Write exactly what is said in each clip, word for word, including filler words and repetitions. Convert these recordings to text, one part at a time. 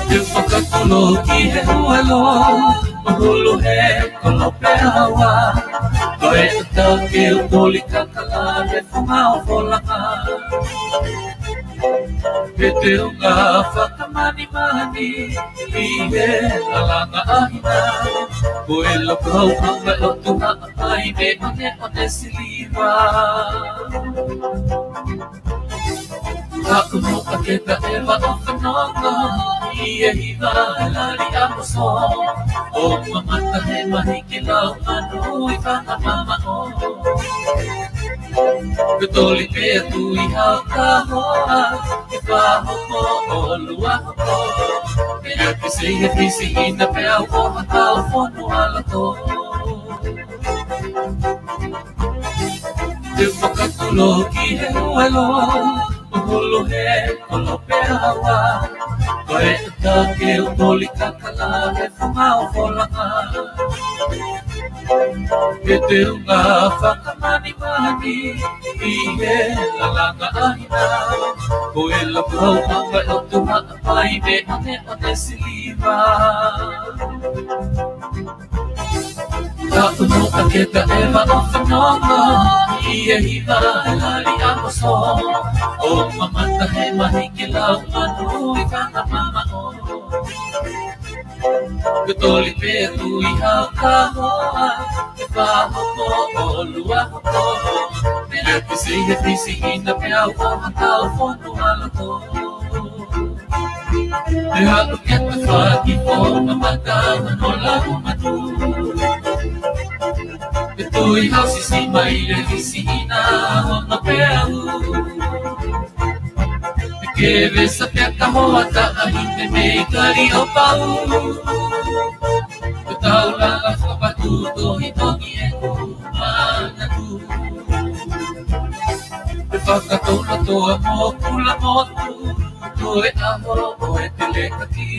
Te u fakatolo ki he huelo, ʻo hulu he kolope ʻaua. Ko e ʻata ke u koli kakala he funga ʻo Folanga. He teunga fakamanimani ʻi he lalanga ʻahina. Ko e lakau anga ʻo Tuha ʻApai me ʻOneʻone Siliva. Haʻu muʻa ke ta ʻeva ʻo fanongo ʻi he hiva ʻa e lali ʻa Moso, ʻo mamata he mahiki lau manu ʻi Fanga Mamaʻo. Ke toli pea tui hau kahoa, ke fā hopo ʻo lua hopo. Pea ke sei he fisi ina pea u ʻoha kau fonu ala tō. Te u fakatolo ki he huelo, ʻo hulu he kolope ʻaua. Ko e ʻata ke u koli kakala he funga ʻo Folanga. He teunga fakamanimani ʻi he lalanga ʻahina. Ko e lakau anga ʻo Tuha ʻApai me ʻOneʻone Siliva. Haʻu muʻa ke ta ʻeva ʻo fanongo ʻi he hiva ʻa e lali ʻa Moso, ʻo mamata he mahiki lau manu ʻi Fanga Mamaʻo. Ke toli pea tui hau kahoa, ke fā hopo ʻo lua hopo. Pea ke sei he fisi ina pea u ʻoha kau fonu ala tō. Te u haʻu ke ta faki fō mamata hono lau manu. Ke tui hau sisi mai le fisi ina hono peau. Ke vesa pea ka hoa taʻahine mei Kaliopau. Ke taulanga fakapatu tohi toki e ku manatu. Ke fakatolo toa mo Kulamotu. Ko e ʻaho ʻo e telekaki.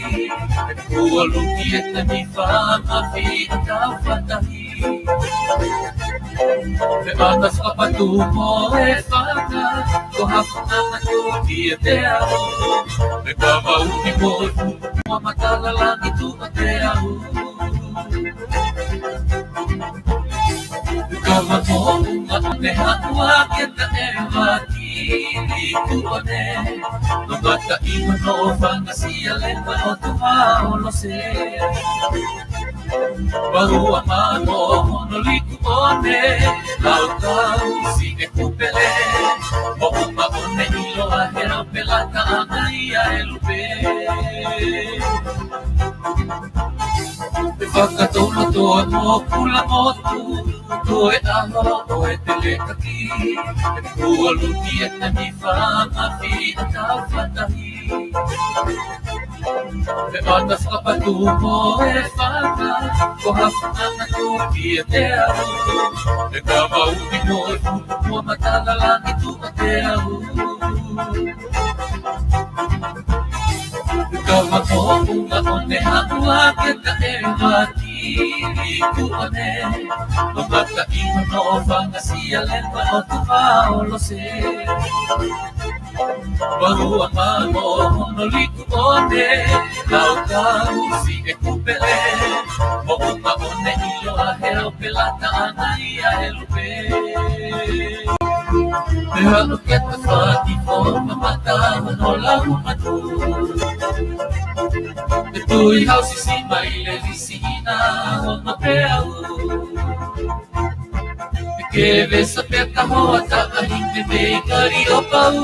Ke kuo luki e temi fanga fi a tau fatahi. He ʻana fakapatu mo e fanga, ko Hafunanga Tuʻi e te au. He kama uni mo e fu, mo Matala Langi Tuʻa te au. He kama mo unga ʻo ne haʻua ke ta e vaki ni kuone. No mata i mano fanga sia lema o tu vao lo se. Vahua mano hono liku ʻone, lau tau si e kupele, mo uma ʻone ilo a hera pelata ʻana ia e lupe. Te fakatolo toa mo Kulamotu, ko e ʻaho ʻo e telekaki, kuo luki e temi fanga fi a tau fatahi. He ʻana fakapatu mo e fanga, ko Hafunanga Tuʻi e te au. He kama uni mo e fu, mo Matala Langi Tuʻa te au. He kama mo unga ʻo ne haʻua ke ta e vaki ni kuone. No mata i mano fanga sia lema o tu vao lo se. Vahua mano hono liku ʻone, lau tau si e kupele, mo uma ʻone ilo a hera pelata ʻana ia e lupe. Te u haʻu ke ta faki fō mamata hono lau manu. Ke tui hau sisi mai le fisi ina hono peau. Ke vesa pea ka hoa taʻahine mei Kaliopau.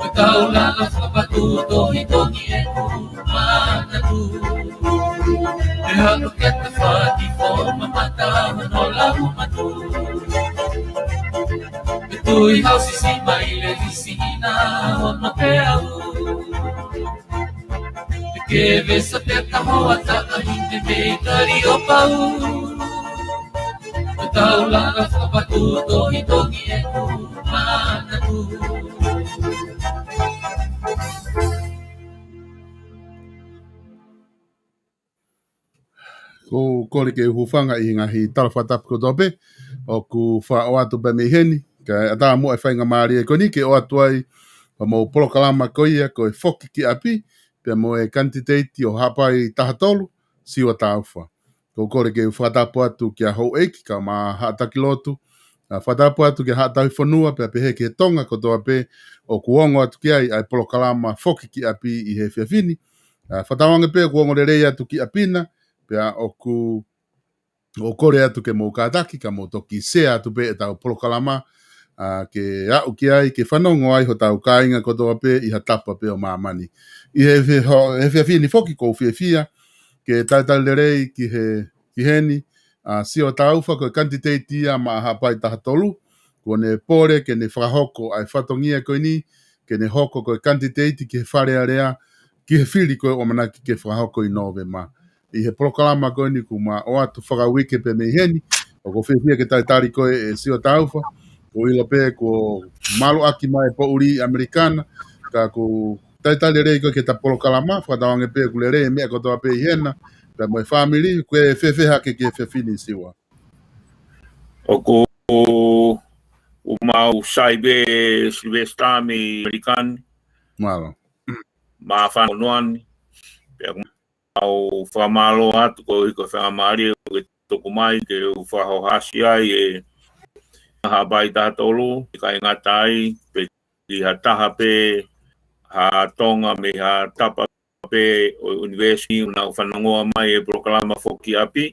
Ke taulanga fakapatu tohi toki e ku manatu. Te u haʻu ke ta faki fō mamata hono lau manu. Ke tui hau sisi mai le fisi ina hono peau. Ke vesa pea ka hoa taʻahine mei Kaliopau. Ke taulanga fakapatu tohi toki e ku manatu. Ko u kole ke u hūfanga ʻi he ngaahi tala fakatapu kotoa pē ʻoku faʻo atu pē mei heni. Kae ʻatā muʻa e faingamālie ko eni ke ʻoatu ai homou polokalama ko ia ko e Foki ki ʻApi, pea mo e kanititeiti ʻo Haʻapai taha tolu, Siua Taufa. ʻOku ou kole ke u fakatapu atu kia houʻeiki kae ʻumaʻā haʻa taki lotu, ʻa, fakatapu atu kia Haʻa Tauhi Fonua pea pehē ki he Tonga kotoa pē ʻoku ongo atu ki ai ʻa e polokalama Foki ki ʻApi ʻi he efiafi ni. ʻA, fakatauange pē ʻoku ongo lelei atu ki ʻapi na, pea ʻoku ou kole atu ke mou kātaki, ka mou toki share atu pē ʻetau polokalama, ʻa, ke aʻu ki ai, ke fanongo ai hotau kāinga kotoa pē ʻi ha tapa pē ʻo māmani. ʻI he, he, ho-, he efiafi ni foki ʻoku ou fiefia ke talitali lelei ki he, ki heni, ʻa, Siua Taufa ko e kanititeiti ia maʻa Haʻapai taha tolu, kuo ne pole ke ne fakahoko ʻa e fatongia ko eni, ke ne hoko ko e kanititeiti ki he Fale Alea, ki he fili ko ē ʻoku ʻamanaki ke fakahoko ʻi Nōvema. ʻI he polokalama ko eni kuo ma ʻoatu fakauike pē mei heni, ʻoku ou fiefia ke talitali koe ʻe Siua Taufa, ʻoku ou ʻilo pē kuo maluʻaki mai e poʻuli ʻAmelika na, ka ʻoku talitali lelei koe ki heʻeta polokalama, fakatauange pē ʻoku lelei e meʻa kotoa pē ʻi hena, pea mo e fāmili, ʻoku ke fēfē hake ki he efiafi ni Siua? ʻOku ou mau sai pē Sylvester mei ʻAmelika ni. Mālō. Māfana ʻo noa ni. Pea ʻoku mau fakamālō atu koeʻuhi ko e faingamālie ʻoku ke tuku mai ke u fakahohaʻasi ai e Haʻapai taha tolu, ʻikai ngata ai, pe ʻi ha taha pē ha Tonga mei ha tapa pē ʻo e ʻunivēsi ʻoku nau fanongoa mai e polokalama Foki ki ʻApi.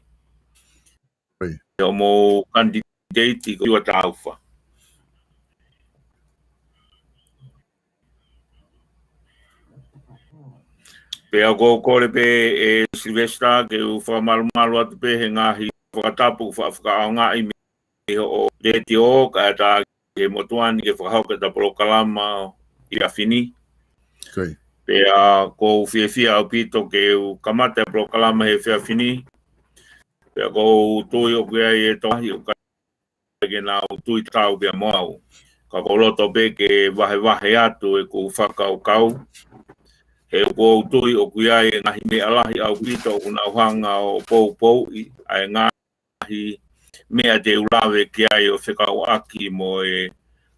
ʻOi. Homou kanititeiti ko Siua Taufa. Pea ʻoku ou kole pē ʻe Sylvester ke u fakamalumalu atu pē he ngaahi fakatapu fa-, fakaʻaongaʻi mei hoʻo letiō kae ʻatā ki he motuʻa ni ke fakahoko ʻeta polokalama ʻi he efiafi ni. ʻOi. Pea ʻoku ou fiefia ʻaupito ke u kamata e polokalama he efiafi ni. Pea ʻoku ou tui ʻoku ʻi ai e tokotaha ʻoku ʻikai ke nau tui tatau pea mo au. Ka ʻoku ou loto pē ke vahevahe atu ʻeku fakakaukau. He ʻoku ou tui ʻoku ʻi ai e ngaahi meʻa lahi ʻaupito ʻoku nau hanga ʻo poupouʻi ʻa e ngaahi meʻa te u lave ki ai ʻo fekauʻaki mo e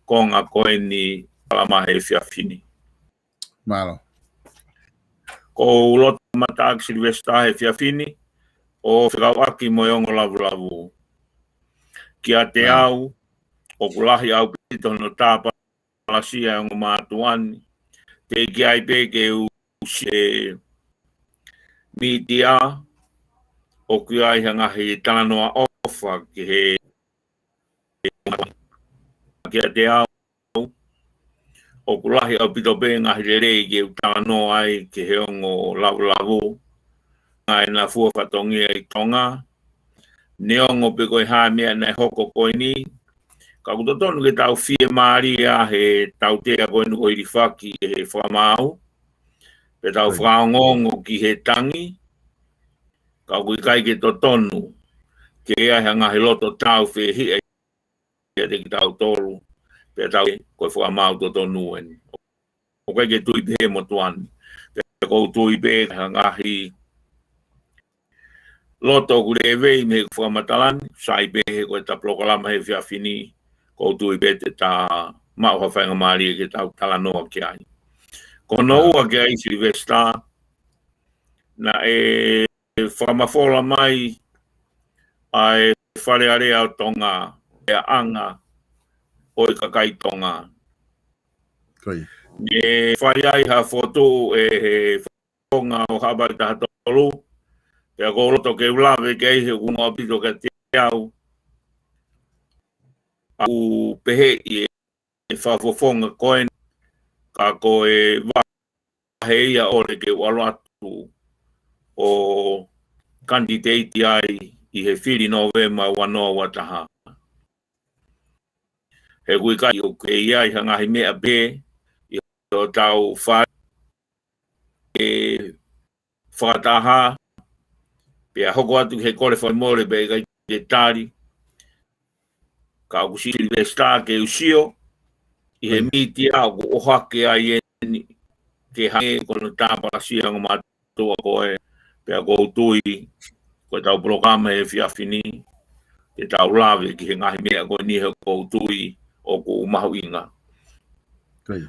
konga ko eni polokalama he efiafi ni. Mālō. ʻOku ou loto mataʻaki Sylvester he efiafi ni, ʻo fekauʻaki mo e ongo lavulavu. Kiate au, ʻoku lahi ʻaupito hono tāpalasia e ongo mātuʻa ni. Teʻeki ai pē ke u sio he mītia, ʻoku ʻi ai ha ngaahi talanoa ʻofa ki he kiate au, ʻoku lahi ʻaupito pē ngaahi lelei ke u talanoa ai ki he ongo lavulavu, ngaahi nafua fatongia ʻi Tonga, neongo pē ko e hā e meʻa naʻe hoko ko eni, ka ʻoku totonu ke tau fiemālie he tautea ko eni ʻoku hilifaki ʻe he fakamaau, pea tau fakaongoongo ki he tangi, ka ʻoku ʻikai ke totonu ke ʻi ai ha ngaahi loto tāufehiʻa kiate kitautolu, pea tau ko e fakamaau totonu eni. ʻOku ʻikai ke tui pē he motuʻa ni. Pea ʻoku ou tui pē ha ngaahi loto ʻoku levei mei he fakamatala ni, sai pē he ko ʻeta polokalama he efiafi ni, ʻoku ou tui pē te ta maʻu ha faingamālie ke tau talanoa ki ai. Ko hono ua ki ai Sylvester, naʻe fakamafola mai ʻa e Fale Alea ʻo Tonga, e anga ʻo e kakai Tonga. Ko ia. Ne fai ai ha fokotuʻu ʻe he Tonga ʻo Haʻapai taha tolu, pea ʻoku ou loto ke u lave ki ai he ʻoku ongo ʻaupito kiate au. ʻOku pehē ʻi he fakafofonga ko eni, ka ko e vahe ia ʻoku ou kole ke u ʻalu atu ʻo kanititeiti ai ʻi he fili Nōvema ua noa ua taha. He ʻoku ʻikai ʻoku ʻi ai ha ngaahi meʻa pē ʻi hotau fai e fakataha, pea hoko atu he kole fakamolemole pea ʻikai ke tali. Ka ʻoku Sylvester ke u sio ʻi he mītia ʻoku ʻohake ai eni ke hangē ko hono tāpalasia e ongo mātuʻa ko ē, pea ʻoku ou tui ko ʻetau polokalama he efiafi ni, ke tau lave ki he ngaahi meʻa ko eni he ʻoku ou tui ʻoku mahuʻinga.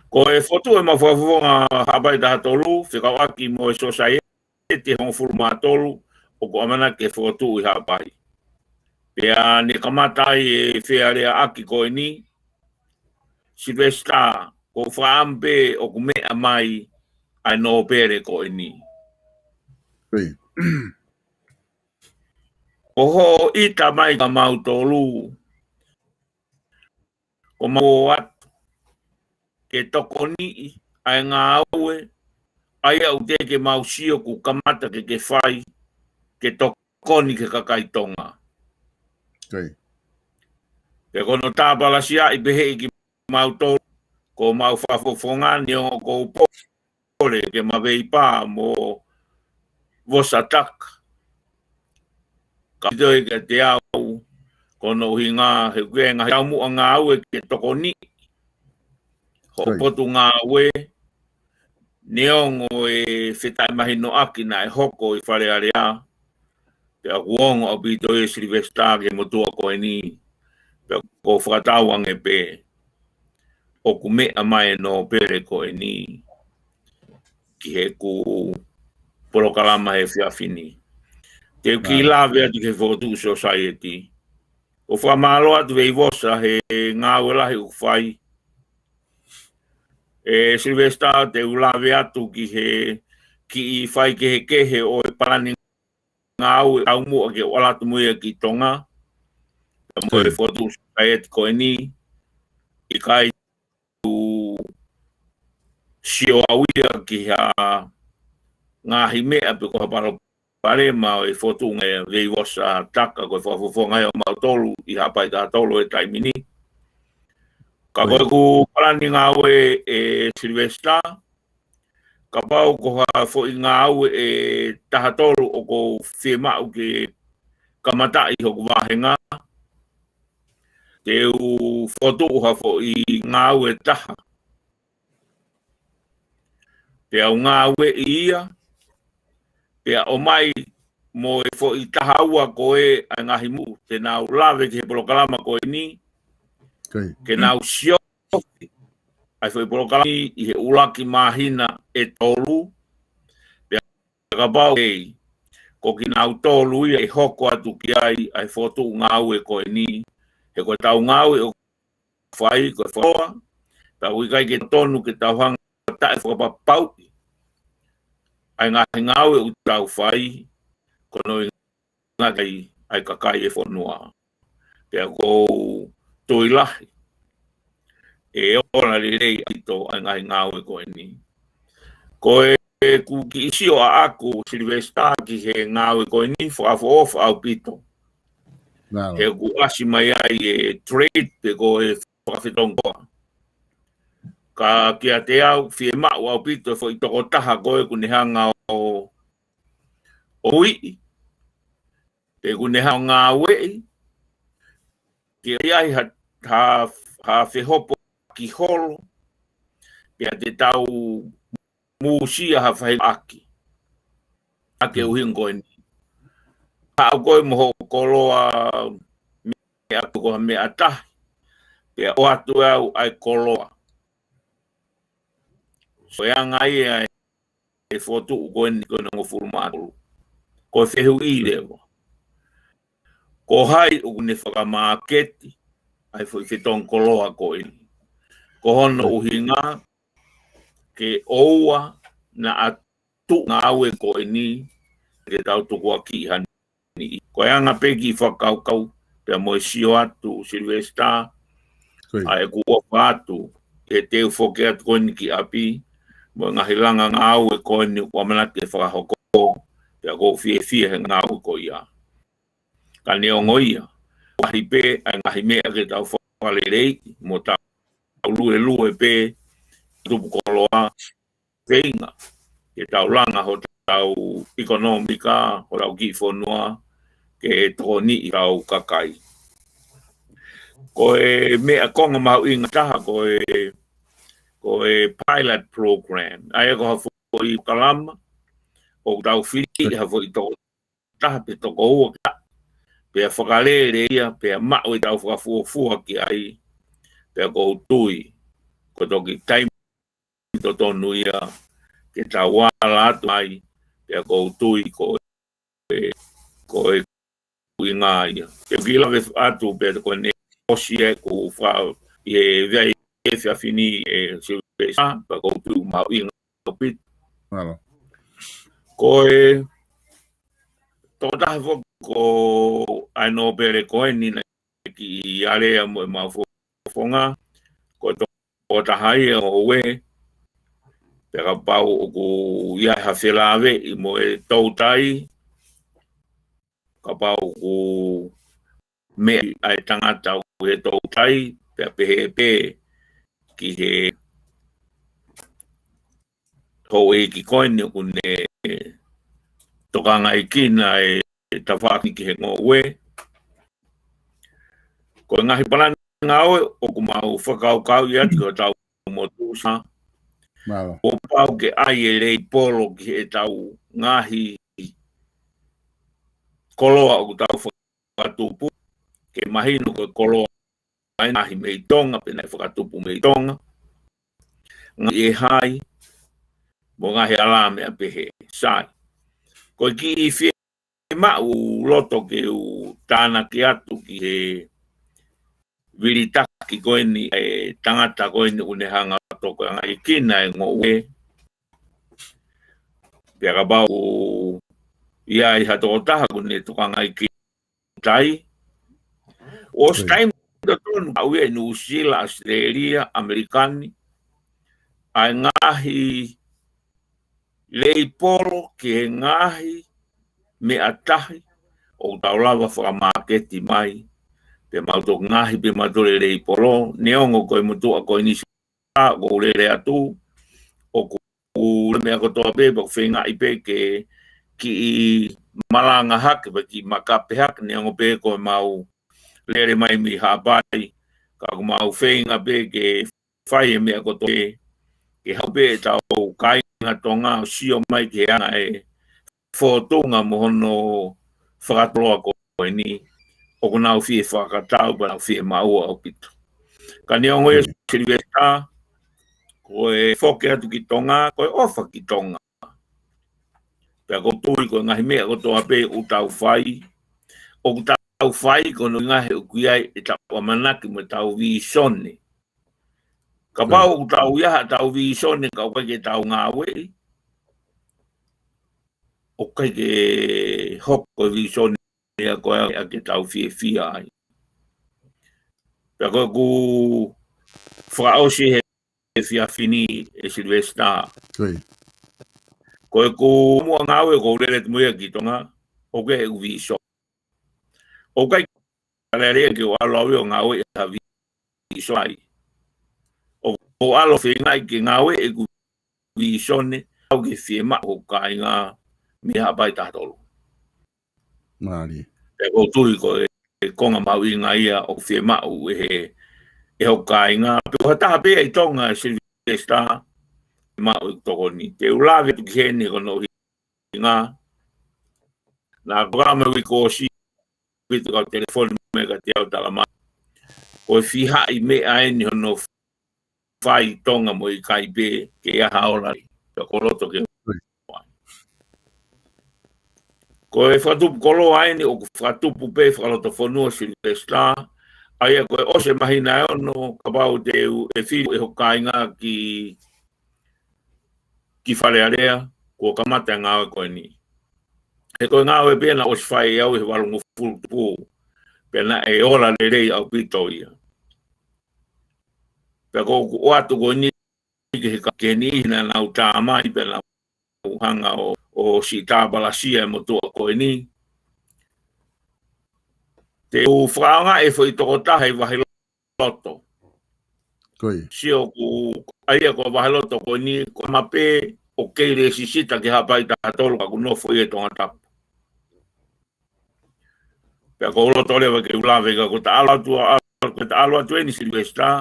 Ko e fokotuʻu ʻemau fakafofonga Haʻapai taha tolu, fekauʻaki mo e sōsaieti ʻe hongofulu mā tolu, ʻoku ʻamanaki ke fokotuʻu ʻi Haʻapai. Pea ne kamata ai e fealeaʻaki ko eni, Sylvester, ko e fakaʻamu pē ʻoku meʻa mai ʻa e nōpele ko eni. Ko hoʻo ʻita mai kia mautolu, ko mau ō atu ke tokoniʻi ʻa e ngāue ʻa ia ʻoku teʻeki ke mau sio kuo kamata ke ke fai, ke tokoni ki he kakai Tonga. Pea ko hono tāpalasiaʻi pehē ʻe kimautolu, ko mau fakafofonga, neongo ʻoku ou pole ke ma veipā mo Vosa Taka. Ka ʻoku ʻikai ke te au, ko hono ʻuhinga he ʻoku ʻi ai e ngaahi taumuʻa ngāue ke tokoniʻi hoʻo potungāue, neongo e fetaʻemahinoʻaki naʻe hoko ʻi Fale Alea, pea ʻoku ongo ʻaupito ʻa Sylvester ki he motuʻa ko eni, pea ʻoku ou fakatauange pē ʻoku meʻa mai e nōpele ko eni ki heʻeku polokalama he efiafi ni. Te u kiʻi lave atu ki he fokotuʻu sōsaieti. ʻOku ou fakamālō atu Veivosa he ngāue lahi ʻoku fai. ʻE Sylvester, te u lave atu ki he kiʻi faikehekehe ʻo e palani ngāue taumuʻa ke ʻalu atu mo ia ki Tonga. Pea mo e fokotuʻu sōsaieti ko eni, ʻikai ke u sio au ia ki ha ngaahi meʻa pe ko ha palopalema ʻo e fokotuʻu ngāue ʻa Veivosa Taka, ko e fakafofonga ia ʻo mautolu ʻi Haʻapai taha tolu he taimi ni. Ka ko ʻeku palani ngāue ʻe Sylvester, kapau ko ha foʻi ngāue ʻe taha tolu ʻoku ou fiemaʻu ke kamataʻi hoku vāhenga, te u fokotuʻu ha foʻi ngāue ʻe taha. Pea u ngāueʻi ia, pea ʻomai mo e foʻi taha ua ko ē ʻa e ngaahi muʻa te nau lave ki he polokalama ko eni, ke nau sio ʻa e foʻi polokalama ʻi he ʻuluaki māhina ʻe tolu, pea kapau ʻe, ko kinautolu ia ʻe hoko atu ki ai ʻa e fokotuʻu ngāue ko eni, he ko ʻetau ngāue ʻoku fai, ko e foloa, pea ʻoku ʻikai ke tonu ke tau hanga ʻo taʻefakapapauʻi ʻa e ngaahi ngāue ʻoku tau fai, ko hono ʻuhinga ki ai ʻa e kakai ʻo e fonua. Pea ʻoku ou tui lahi ʻe ola lelei ʻaupito ʻa e ngaahi ngāue ko eni. Ko ʻeku kiʻi sio ʻaʻaku Sylvester ki he ngāue ko eni, fakaʻofoʻofa ʻaupito. He ʻoku ʻasi mai ai e trade pe ko e fakafetongi koloa. Ka kiate au, fiemaʻu ʻaupito e foʻi tokotaha ko ē ʻoku ne hanga ʻo, ʻo uiʻi, pe ʻoku ne hanga ʻo ngāueʻi, ke ʻi ai ha, ha, ha fehopoaki holo, pea te tau mūsia ha fahiʻaki ʻa e ʻuhinga ko eni. Haʻu koe mo hoʻo koloa, meʻa ko ha meʻa tahi, pea ʻoatu ʻe au ʻa e koloa. Ko e anga ia e fokotuʻu ko eni ko e hongofulu mā tolu. Ko e fehuʻi leva, ko hai ʻoku ne fakamāketi ʻa e foʻi fetongi koloa ko eni? Ko hono ʻuhinga ke ʻoua naʻa tuʻu ngāue ko eni ke tau tukuakiʻi ha niʻihi. Ko e anga pē kiʻi fakakaukau, pea mo e sio atu, Sylvester, ʻa ʻeku ʻofa atu, he te u foki atu ko eni ki ʻapi, mo e ngaahi langa ngāue ko eni ʻoku ʻamanaki ke fakahoko, pea ʻoku ou fiefia he ngāue ko ia. Ka neongo ia, ʻoku lahi pē ʻa e ngaahi meʻa ke tau fakaleleiʻi, mo tau luelue pē, tupu koloa, feinga ke tau langa hotau ʻekonōmika, hotau kiʻi fonua, ke tokoniʻi hotau kakai. Ko e meʻa konga mahuʻinga taha ko e, ko e pilot program. ʻA ia ko ha foʻi polokalama, ʻoku tau fili ha foʻi toko taha pe toko ua ke, pea fakalele ia, pea maʻu ʻetau fakafuofua ki ai, Pea ʻoku ou tui ko e toki taimi totonu ia ke tau ala atu ai, pea ʻoku ou tui ko e, ko e ʻuhinga ia. Te u kiʻi lave atu pē ko ʻene ʻosi ē kuo fa ʻi he vea ʻi he efiafi ni ʻe Silivesitā, pea ʻoku ou tui ʻoku mahuʻinga ʻaupito. Mālō. Ko e tokotaha foki ko ʻAenōpele ko eni naʻe kiʻi alea mo ʻemau fofonga, ko e tokotaha ia ʻo e, pea kapau ʻoku ʻi ai ha felāveʻi mo e toutai, kapau ʻoku meʻa ʻa e tangata ʻoku ʻi he toutai, pea pehē pē ki he houʻeiki ko eni ʻoku ne tokangaʻi kinaua e tafaʻaki ki he ngoue. Ko e ngaahi palani ngāue ʻoku mau fakakaukauʻi atu ki hotau motuʻa. Mālō. Kuo pau ke ʻai e leipolo ki heʻetau ngaahi koloa ʻoku tau fakatupu, ke mahino ko e koloa ʻa e ngaahi mei Tonga, pe naʻe fakatupu mei Tonga. Ngaahi ʻe hai, mo e ngaahi alā meʻa pehē. Sai. Ko e kiʻi fiemaʻu loto ke u tānaki atu ki he vilitaki ko eni ʻa e tangata ko eni ʻoku ne hanga ʻo tokangaʻi kinaua e ngoue. Pea kapau ʻoku ʻi ai ha tokotaha ʻoku ne tokangaʻi kinaua e toutai. ʻOsi taimi totonu ʻa ē ʻi Nuʻusila, ʻAositelēlia, ʻAmelika ni, ʻa e ngaahi leipolo ki he ngaahi meʻa tahi ʻoku tau lava fakamāketi mai. Pea mau toki ngaohi pē mautolu e leipolo, neongo ko e motuʻa ko eni ʻoku ou lele atu, ʻoku ʻi ai e meʻa kotoa pē, pea ʻoku feingaʻi pē ke kiʻi malanga hake, pea kiʻi makape hake, neongo pē ko ʻemau lele mai mei Haʻapai, ka ʻoku mau feinga pē ke fai e meʻa kotoa pē, ke haʻu pē ʻetau kāinga Tonga ʻo sio mai ki he anga e fōtunga mo hono fakatoloa ko eni, ʻoku nau fie fakatau, pea nau fiemaʻu ʻaupito. Ka neongo ia, Silivesitā, ko e foki atu ki Tonga, ko e ʻofa ki Tonga. Pea ʻoku ou tui ko e ngaahi meʻa kotoa pē ʻoku tau fai, ʻoku tau fai ko hono ʻuhinga he ʻoku ʻi ai ʻetau ʻamanaki mo ʻetau vīsone. Kapau ʻoku tau ʻi ai haʻatau vīsone ka ʻoku ʻikai ke tau ngāueʻi, ʻoku ʻikai ke hoko e vīsone ia ko ē ʻa ia ke tau fiefia ai. Pea ko ʻeku fakaʻosi he efiafi ni, ʻe Silivesitā. Ko ʻeku muʻa ngāue ʻoku ou lele atu mo ia ki Tonga, ʻoku ʻi ai ʻeku vīsone. ʻOku ʻikai ke u ʻalu au ʻo ngāueʻi ha vīsone. ʻOku ou ʻalu ʻo feingaʻi ke ngāueʻi ʻeku vīsone, ʻo ke fiemaʻu hoku kāinga mei Haʻapai taha tolu. Mālie. Pea ʻoku ou tui ko e konga mahuʻinga ia ʻoku fiemaʻu ʻe he, ʻe hoku kāinga. Pe ko ha taha pē ʻi Tonga, Silivesitā, maʻu ʻeku tokoni. Te u lave atu ki heni ko hono ʻuhinga. Naʻa ku ʻalu mai uike kuo ʻosi, ʻaupito kau telefoni mai kiate au talamai, ko e fiha ʻi meʻa eni hono fai Tonga mo e ʻikai pē ke ʻi ai ha ola. Pea ʻoku ou loto ke, ko e fakatupu koloa eni ʻoku fakatupu pē fakalotofonua, Silivesitā. ʻA ia ko e ʻosi e māhina ʻe ono, kapau te u, ʻe fili ʻe hoku kāinga ki, ki Fale Alea, kuo kamata e ngāue ko eni. He ko e ngāue pē naʻe ʻosi fai ʻe au he valungofulu tupu. Pea naʻe ola lelei ʻaupito ia. Pea ko ʻeku ʻoatu ko eni ki he, ki he niʻihi naʻa nau tā mai, pea nau hanga ʻo, ʻo siʻi tāpalasia e motuʻa ko eni. Te u fakaʻaongaʻi e foʻi tokotaha ʻi Vaheloto. Sio ʻoku, ʻa ia ko Vaheloto ko eni, ko e mape ʻoku kei lēsisita ki Haʻapai taha tolu ka ʻoku nofo ia ʻi Tongatapu. Pea ʻoku ou loto leva ke u lave ka ko ʻeta ʻalu atu, ʻa, ko ʻeta ʻalu atu eni, Silivesitā,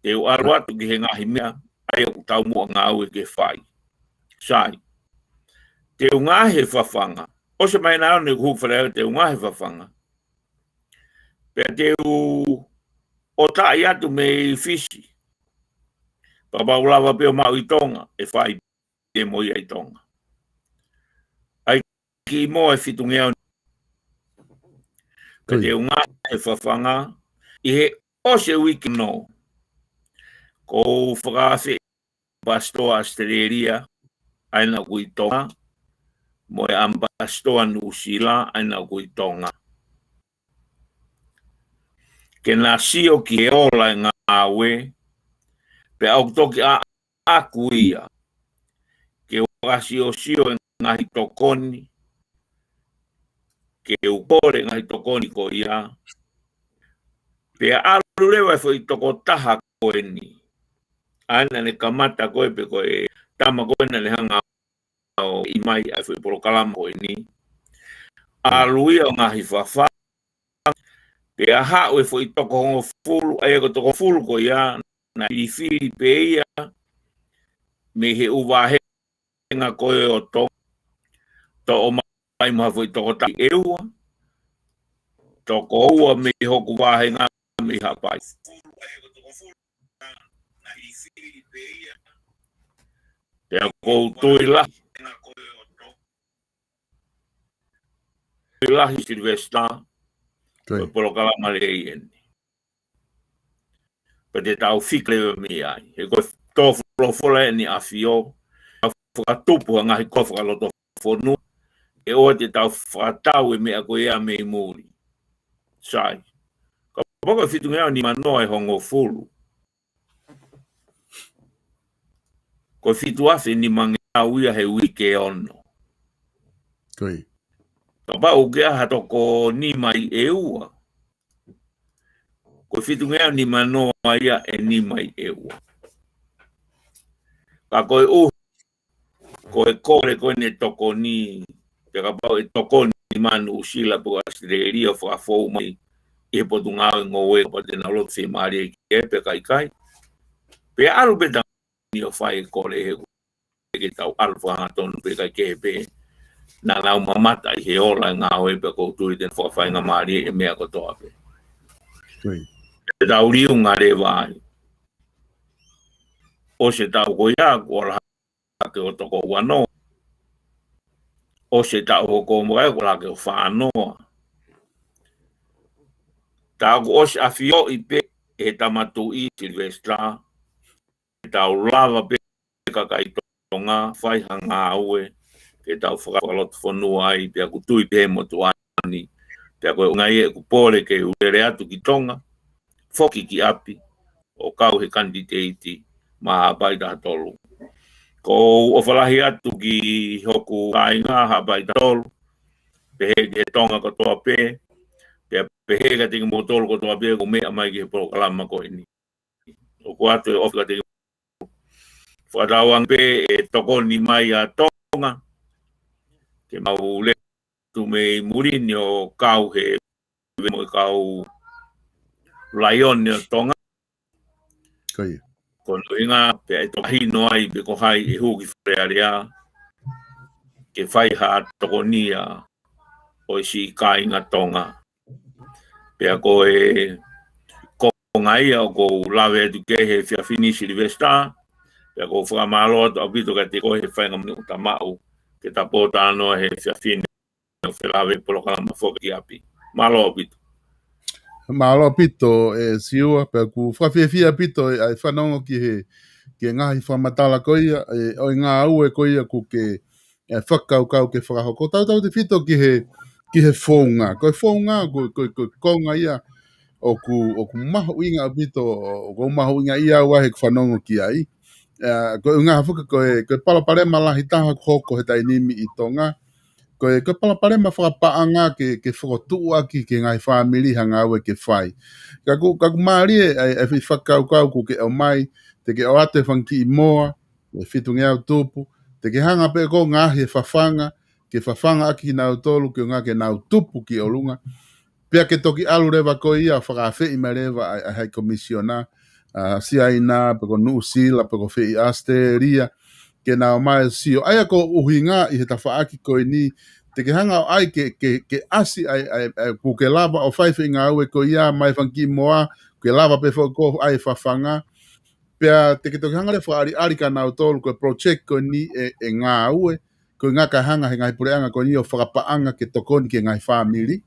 te u ʻalu atu ki he ngaahi meʻa ʻa ia ʻoku tau muʻa ngāue ke fai. Sai. Te u ngaohi e fafanga. ʻOsi e māhina ʻe ono ʻeku hū ki Fale Alea, te u ngaohi e fafanga. Pea te u ʻo taʻi atu mei Fisi. Pea kapau ʻe lava pē ʻo maʻu ʻi Tonga, ʻe fai pē mo ia ʻi Tonga. ʻAi ki mo e fitungeau. Pea te u ngāue he fafanga ʻi he ʻosi e uike ono. Ko u fakaafeʻi ʻamipasitoa ʻAositelēlia, ʻa ia naʻa ku ʻi Tonga, mo e ʻamipasitoa Nuʻusila, ʻa ia naʻa ku ʻi Tonga, ke na sio ki he ola e ngāue, pea ʻoku toki ʻaʻaku ia ke u fakasiosio e ngaahi tokoni, ke u kole e ngaahi tokoni ko ia, pea ʻalu leva e foʻi tokotaha ko eni. ʻA ia naʻa ne kamata ko ē pē ko e tama ko ē naʻa ne hanga ʻo ʻomai ʻa e foʻi polokalama ko eni. ʻAlu ia ʻo ngaahi fafanga, pea haʻu e foʻi toko hongofulu, ʻa ia ko e toko hongofulu ko ia, naʻe filifili pē ia mei he ʻū vahenga ko ē ʻo Tonga, toʻo mai mo ha foʻi toko taha ʻe ua, toko ua mei hoku vahenga mei Haʻapai. Pea ko u tui lahi, tui lahi Sylvester, ko e polokalama lelei eni. Pea te tau fika leva mei ai. He ko e tō folofola eni ʻa e ʻAfio, fakatupu ha ngaahi koloa fakalotofonua, ʻe ʻoua te tau fakatau e meʻa ko ia mei muli. Sai. Kapau ko e fitungeau nimanoa ʻe hongofulu, ko e fitu afe nimangeau ia he uike ono. Kapau ʻoku ʻi ai ha toko nima ʻe ua, ko e fitungeau nimanoa ia ʻe nima ʻe ua. Ka ko e ʻuhi, ko e kole ko eni e tokoni, pea kapau ʻe tokoni mai Nuʻusila pe ko ʻAositelēlia ʻo fakafou mai ʻi he Potungāue Ngoue, kapau te nau loto fiemālie ki ai pe ʻikai. Pea ʻalu pē tangata ni ʻo fai e kole he ʻoku ʻikai ke tau ʻalu fakahangatonu pe ʻikai ke pē. Naʻa nau mamata ʻi he ola e ngāue pea ko u tui te ne fakafaingamālie e meʻa kotoa pē. Te tau liunga leva ai. ʻOsi e taʻu ko ia, kuo ʻalu hake ʻo toko uanoa. ʻOsi e taʻu hoko mai, kuo ʻalu hake ʻo fānoa. Tā ʻoku ʻosi ʻafioʻi pē ʻe he Tama Tuʻi Sylvester, te tau lava pē kakai Tonga, fai ha ngāue ke tau fakalotofonua ai, pea ʻoku tui pē he motuʻa ni. Pea ko e ʻuhinga ia ʻeku pole ke u lele atu ki Tonga, foki ki ʻapi, ʻo kau he kanititeiti maʻa Haʻapai taha tolu. Ko u ʻofa lahi atu ki hoku kāinga Haʻapai taha tolu, pehē ki he Tonga kotoa pē, pea pehē kiate kimoutolu kotoa pē ʻoku meʻa mai ki he polokalama ko eni. ʻOku ʻoatu e ʻofa kiate kimoutolu. Fakatauange pē ʻe tokoni mai ʻa Tonga, ke mau lele atu mei muli ni ʻo kau he mo e kau laione ʻo Tonga. Ko hono ʻuhinga pea ʻe toki mahino ai pe ko hai ʻe hū ki Fale Alea ke fai ha tokonia ʻo e siʻi kāinga Tonga. Pea ko e konga ia ʻoku ou lave atu ki ai he efiafi ni Sylvester, pea ʻoku ou fakamālō atu ʻaupito kiate koe he faingamālie ʻoku ta maʻu ke ta pōtalanoa he efiafi ni ʻo felāveʻi polokalama foki ki ʻapi. Mālō ʻaupito. Mālō ʻaupito, ʻe Siua, pea ʻoku fakafiefia ʻaupito ʻa e fanongo ki he, ki he ngaahi fakamatala ko ia, ʻe, ʻo e ngāue ko ia ʻoku ke, ʻe, fakakaukau ke fakahoko. Tautautefito ki he, ki he founga. Ko e founga, ko, ko, ko e konga ia ʻoku, ʻoku mahuʻinga ʻaupito, ʻoku mahuʻinga ia au he ʻoku fanongo ki ai. ʻE, ko e ʻuhinga foki ko e, ko e palopalema lahi taha ʻoku hoko he taimi ni ʻi Tonga. Ko e, ko e palopalema fakapaʻanga ke, ke fokotuʻu ʻaki ki he ngaahi fāmili ha ngāue ke fai. Ka ʻoku, ka ʻoku mālie ʻa e, ʻa e fakakaukau ʻoku ke ʻomai, te ke ʻoatu e fanga kiʻi moa, ʻe fitungeau tupu, te ke hanga pē ʻo ngaahi e fafanga, ke fafanga ʻaki kinautolu, ke ʻuhinga ke nau tupu ki ʻolunga. Pea ke toki ʻalu leva ko ia ʻo fakaafeʻi mai leva ʻa e, ʻa e High Commissioner, ʻa Siaina, pe ko Nuʻusila, pe ko fē ʻi ʻAositelēlia, ke nau ō mai ʻo sio. ʻA ia ko e ʻuhinga ʻi he tafaʻaki ko eni, te ke hanga ʻo ʻai ke, ke, ke ʻasi ʻa e, ʻa e, ʻa e, ʻoku ke lava ʻo fai e foʻi ngāue ko ia, mai fanga kiʻi moa, ke lava pē foki ʻo ʻai e fafanga. Pea te ke toki hanga leva ʻo fakaʻaliʻali kia nautolu ko e project ko eni ʻe, ʻe ngāue, ko e ʻuhinga ka hanga he ngaahi puleʻanga ko eni ʻo fakapaʻanga ke tokoni ki he ngaahi fāmili.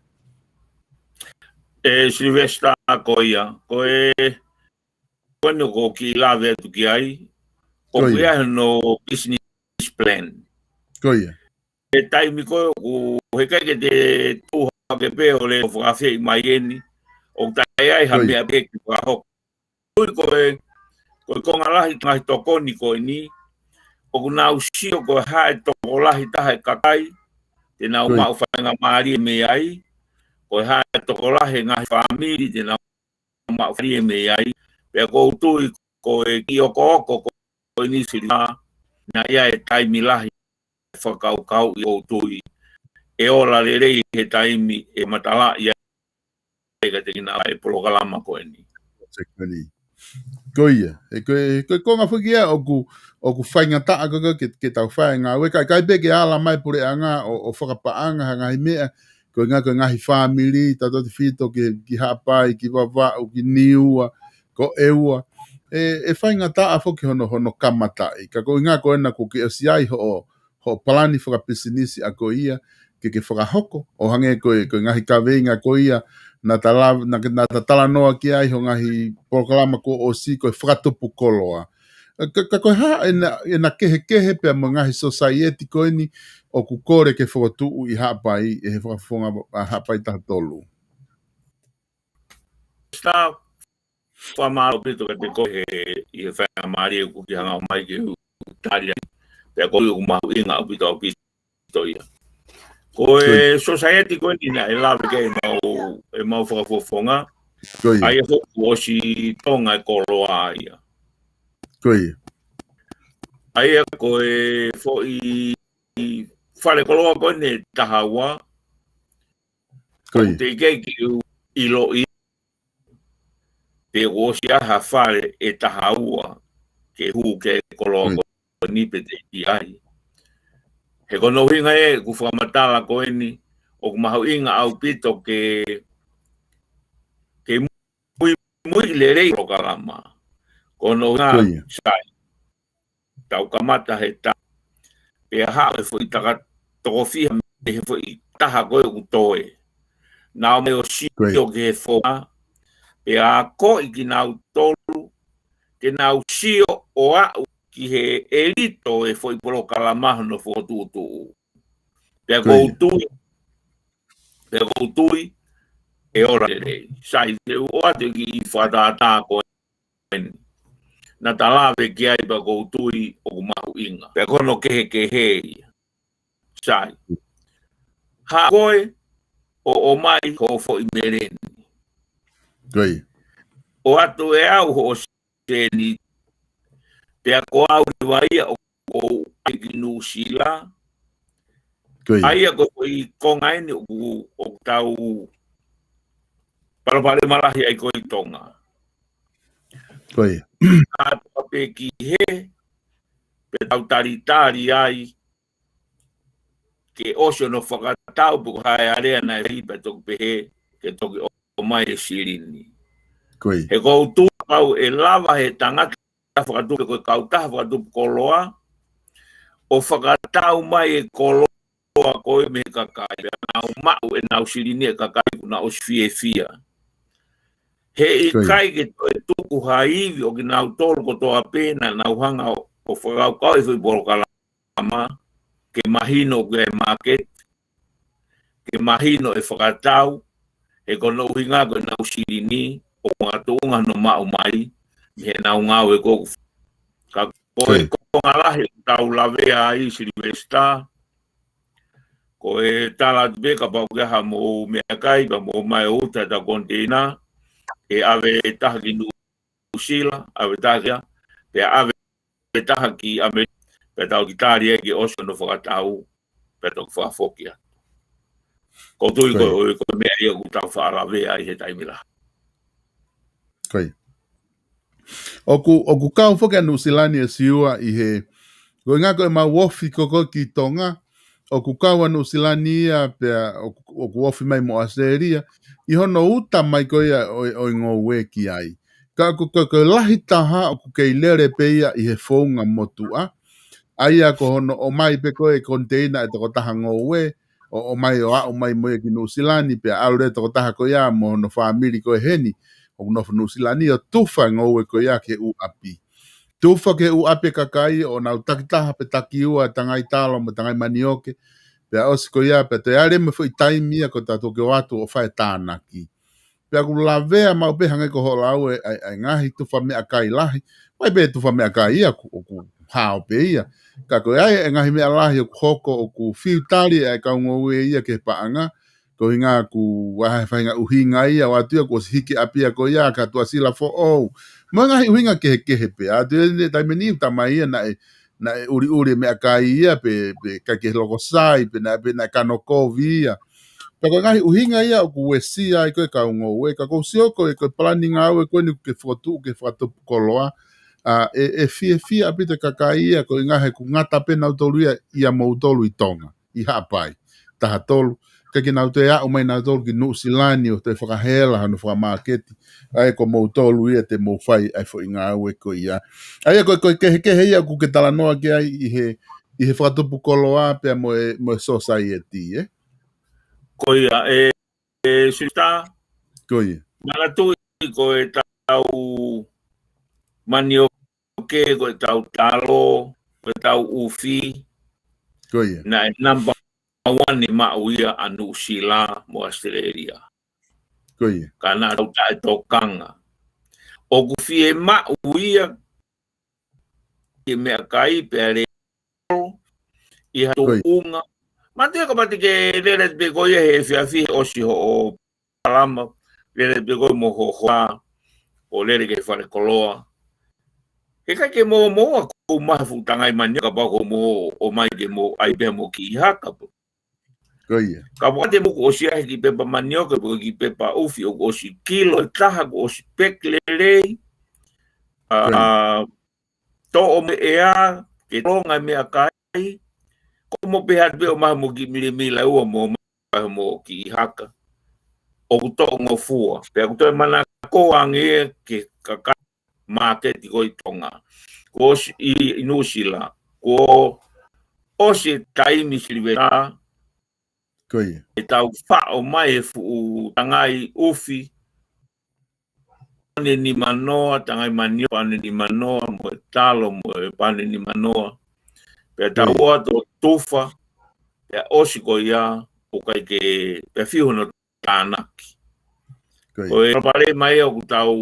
ʻE Sylvester, ko ia, ko e, ko eni ʻoku ou kiʻi lave atu ki ai, ʻoku ʻi ai hono business plan. Ko ia. He taimi ko ē ʻoku heʻikai ke te tuʻu hake pē ʻo lele ʻo fakaafeʻi mai eni, ʻoku ʻikai ai ha meʻa pē ke fakahoko. Ui ko e, ko e konga lahi ngaahi tokoni ko eni, ʻoku nau sio ko e hā e tokolahi taha e kakai te nau maʻu faingamālie mei ai, ko e hā e tokolahi e ngaahi fāmili te nau maʻu faingamālie mei ai, pea ʻoku ou tui ko e kiʻi okooko ko eni Sylvester, naʻe ʻi ai e taimi lahi fakakaukauʻi ʻoku ou tui ʻe ola lelei he taimi ʻe matalaʻi ai ka te kina e polokalama ko eni. Ko ia, ʻe ko e, ko e konga foki ia ʻoku, ʻoku faingataʻa ko ē ke, ke tau fai e ngāue, ʻikai, ʻikai pē ke ala mai puleʻanga ʻo, ʻo fakapaʻanga ha ngaahi meʻa, ko e ʻuhinga ko e ngaahi fāmili, tautefito ki, ki Haʻapai, ki Vavaʻu, ki Niua, ko ʻEua. ʻE, ʻe faingataʻa foki hono, hono kamataʻi. Ka ko e ʻuhinga ko ena ʻoku ke ʻosi ʻi ai hoʻo, hoʻo palani fakapisinisi ʻa ko ia, ke ke fakahoko, ʻo hangē ko e, ko e ngaahi kaveinga ko ia, naʻa ta la-, naʻa, naʻa ta talanoa ki ai hoʻo ngaahi polokalama kuo ʻosi ko e fakatupu koloa. Ka, ka ko e hā ʻena, ʻena kehekehe pea mo e ngaahi sōsaieti ko eni ʻoku kole ke fokotuʻu ʻi Haʻapai, ʻe he fakafofonga ʻa Haʻapai taha tolu. Sylvester, fakamālō ʻaupito kiate koe he, ʻi he faingamālie kuo ke hanga ʻo ʻomai ke u tali ai. Pea ko ia ʻoku mahuʻinga ʻaupito ʻaupito ia. Ko e sōsaieti ko eni naʻe lave ki ai ʻemau, ʻemau fakafofonga. Ko ia. ʻA ia foki kuo ʻosi tonga e koloa ia. Ko ia. ʻA ia ko e foʻi fale koloa ko eni ʻe taha ua. Ko ia. Teʻeki ke u ʻiloʻi pe kuo ʻosi ʻi ai ha fale ʻe taha ua ke hū ki he koloa ko eni pe teʻeki ai. He ko hono ʻuhinga ē ʻeku fakamatala ko eni, ʻoku mahuʻinga ʻaupito ke, ke muimui lelei polokalama. Ko hono ʻuhinga Sai. Tau kamata he ta. Pea haʻu e foʻi taka toko fiha mei he foʻi taha ko ē ʻoku toe. Nau ō mai ʻo sio ki he founga. Pea akoʻi kinautolu, ke nau sio ʻo aʻu ki he ʻelito e foʻi polokalama hono fokotuʻutuʻu. Pea ʻoku ou tui, pea ʻoku ou tui, ʻe ola lelei. Sai, te u ʻoatu e kiʻi fakatātā ko eni. Naʻa ta lave ki ai pea ʻoku ou tui ʻoku mahuʻinga. Pea ko hono kehekehe ia. Sai. Haʻu koe ʻo ʻomai hoʻo foʻi meleni. ʻOatu ʻe au hoʻo seni. Pea ko au leva ia ʻoku ou ʻai ki Nuʻusila. ʻA ia ko e foʻi konga eni ʻoku, ʻoku tau palopalema lahi ai ko ē ʻi Tonga. Ko ia. ʻA toka pē ki hē, pe tau talitali ai, ke ʻosi hono fakatau pe ko e hā e alea naʻe fai pe toki pehē, ke toki ʻomai e silini. Ko ia. He ʻoku ou tui kapau ʻe lava he tangata fakatupu, ko e kautaha fakatupu koloa, ʻo fakatau mai e koloa ko ē mei he kakai, pea nau maʻu ʻenau silini e kakai kuo nau ʻosi fiefia. He ʻikai ke toe tuku ha ivi ʻo kinautolu kotoa pē naʻa nau hanga ʻo, ʻo fakakaukau e foʻi polokalama, ke mahino ko e market, ke mahino e fakatau, he ko hono ʻuhinga ko ʻenau silini, ʻoku makatuʻunga hono maʻu mai, mei heʻenau ngāue ko ē. Ka ko e konga lahi ʻoku tau lavea ai Sylvester, ko e tala atu pē kapau ʻoku ʻi ai haʻamou meʻakai, pea mou ō mai ʻo uta ʻeta koniteina, ʻe ʻave ʻe taha ki Nuʻusila, ʻave ʻe taha ki ai, pea ʻave ʻe taha ki ʻAmelika, pea tau kiʻi tali ai ke ʻosi hono fakatau, pea toki fakafoki atu. ʻOku ou tui ko e, ko e meʻa ia ʻoku tau faʻa lavea ai he taimi lahi. Ko ia. ʻOku, ʻoku kau foki ʻa Nuʻusila ni ʻe Siua ʻi he, ko e ʻuhinga ko ʻemau ofi ko ē ki Tonga, ʻoku kau ʻa Nuʻusila ni ia pea ʻoku, ʻoku ofi mai mo ʻAositelēlia, ʻi hono uta mai ko ia ʻo, ʻo e ngoue ki ai. Ka ko, ko, ko e lahi taha ʻoku kei lele pē ia ʻi he founga motuʻa, ʻa ia ko hono ʻomai pē ko e koniteina ʻe tokotaha ngoue, ʻo, ʻomai ʻo aʻu mai mo ia ki Nuʻusila ni, pea ʻalu leva tokotaha ko ia mo hono fāmili ko ē heni, ʻoku nofo Nuʻusila ni ʻo tufa e ngoue ko ia ki he ʻū ʻapi. Tufa ki he ʻū ʻapi e kakai ʻo nau takitaha pe takiua e tangai talo mo e tangai manioke, pea ʻosi ko ia, pea toe ʻalu mo e foʻi taimi ia ko ʻetau toki ō atu ʻo fai e tānaki. Pea ʻoku lavea maʻu pē hangē ko hoʻo lau e, ʻa e, ʻa e ngaahi tufa meʻakai lahi. Mai pē tufa meʻakai ia ʻoku, ʻoku hao pē ia. Ka ko e ʻai e ngaahi meʻa lahi ʻoku hoko ʻoku fiu tali ʻa e kau ngoue ia ki he paʻanga. Ko e ʻuhinga ʻoku ʻi ai e faʻahinga ʻuhinga ia ʻoku ʻoatu ia kuo ʻosi hiki ʻapi ia ko ia, ka tuʻasila foʻou. Mo e ngaahi ʻuhinga kehekehe pē. ʻA ia ʻi he taimi ni ʻoku talamai ia naʻe, naʻe ʻuliʻuli e meʻakai ia pe, pe ʻikai ke loko sai, pe naʻe, pe naʻe kano kovi ia. Pea ko e ngaahi ʻuhinga ia ʻoku uesia ai ko e kau ngoue, ka ʻoku ou sio ko e, ko e palani ngāue ko eni ʻoku ke fokotuʻu ke fakatupu koloa, ʻa, ʻe, ʻe fiefia ʻaupito e kakai ia, ko e ʻuhinga he ʻoku ngata pē nautolu ia, ʻia moutolu ʻi Tonga, ʻi Haʻapai taha tolu. ʻIkai ke nau toe aʻu mai nautolu ki Nuʻusila ni ʻo toe fakahela hano fakamāketi, ʻa ia ko moutolu ia te mou fai ʻa e foʻi ngāue ko ia. ʻA ia ko e, ko e kehekehe ia ʻoku ke talanoa ki ai ʻi he, ʻi he fakatupu koloa pea mo e, mo e society, ē? Ko ia, ē, ē, Sisitā. Ko ia. Manatuʻi ko ʻetau manioke, ko ʻetau talo, ko ʻetau ʻufi. Ko ia. Naʻe namba one ʻi he maʻu ia ʻa Nuʻusila mo ʻAositelēlia. Ko ia. Ka naʻa tau taʻetokanga. ʻOku fiemaʻu ia ki he meʻakai pea lele ʻi ha Ko ia. tuʻunga. Manatuʻi kapau te ke lele pē ko ia he efiafi he ʻosi hoʻo palama, lele pē ko ia mo ho hoa, ʻo lele ki he fale koloa. He ʻikai ke mou, mou ʻa kou maha fuʻu tangai manioke kapau ko mou ʻomai ke mou ʻai pē mo kiʻi haka pē. Ko ia. Kapau te mou kuo ʻosi ʻai e kiʻi pepa manioke, pe ko e kiʻi pepa ʻufi, ʻoku ʻosi kilo e taha, kuo ʻosi peki lelei. ʻA, Ko ia. ʻa, toʻo mei he ʻea, ke tolonga e meʻakai, ko mou pē atu pē ʻo maha mo kiʻi milemila ua mo maha mo kiʻi haka. ʻOku toʻongofua. Pea ʻoku toe manako ange ia ki he kakai māketi ko ē ʻi Tonga. Kuo ʻosi ʻi, ʻi Nuʻusila. Kuo ʻosi e taimi Silivētā. Ko ia. ʻE tau faʻo mai e fuʻu tangai ʻufi. Pane nimanoa, tangai manioke pane nimanoa, mo e talo mo e pane nimanoa. Pea tau Ko ia. ō atu ʻo tufa, pea ʻosi ko ia, ʻoku ʻikai ke, pea fiu hono tānaki. Ko ia. Ko e palopalema ia ʻoku tau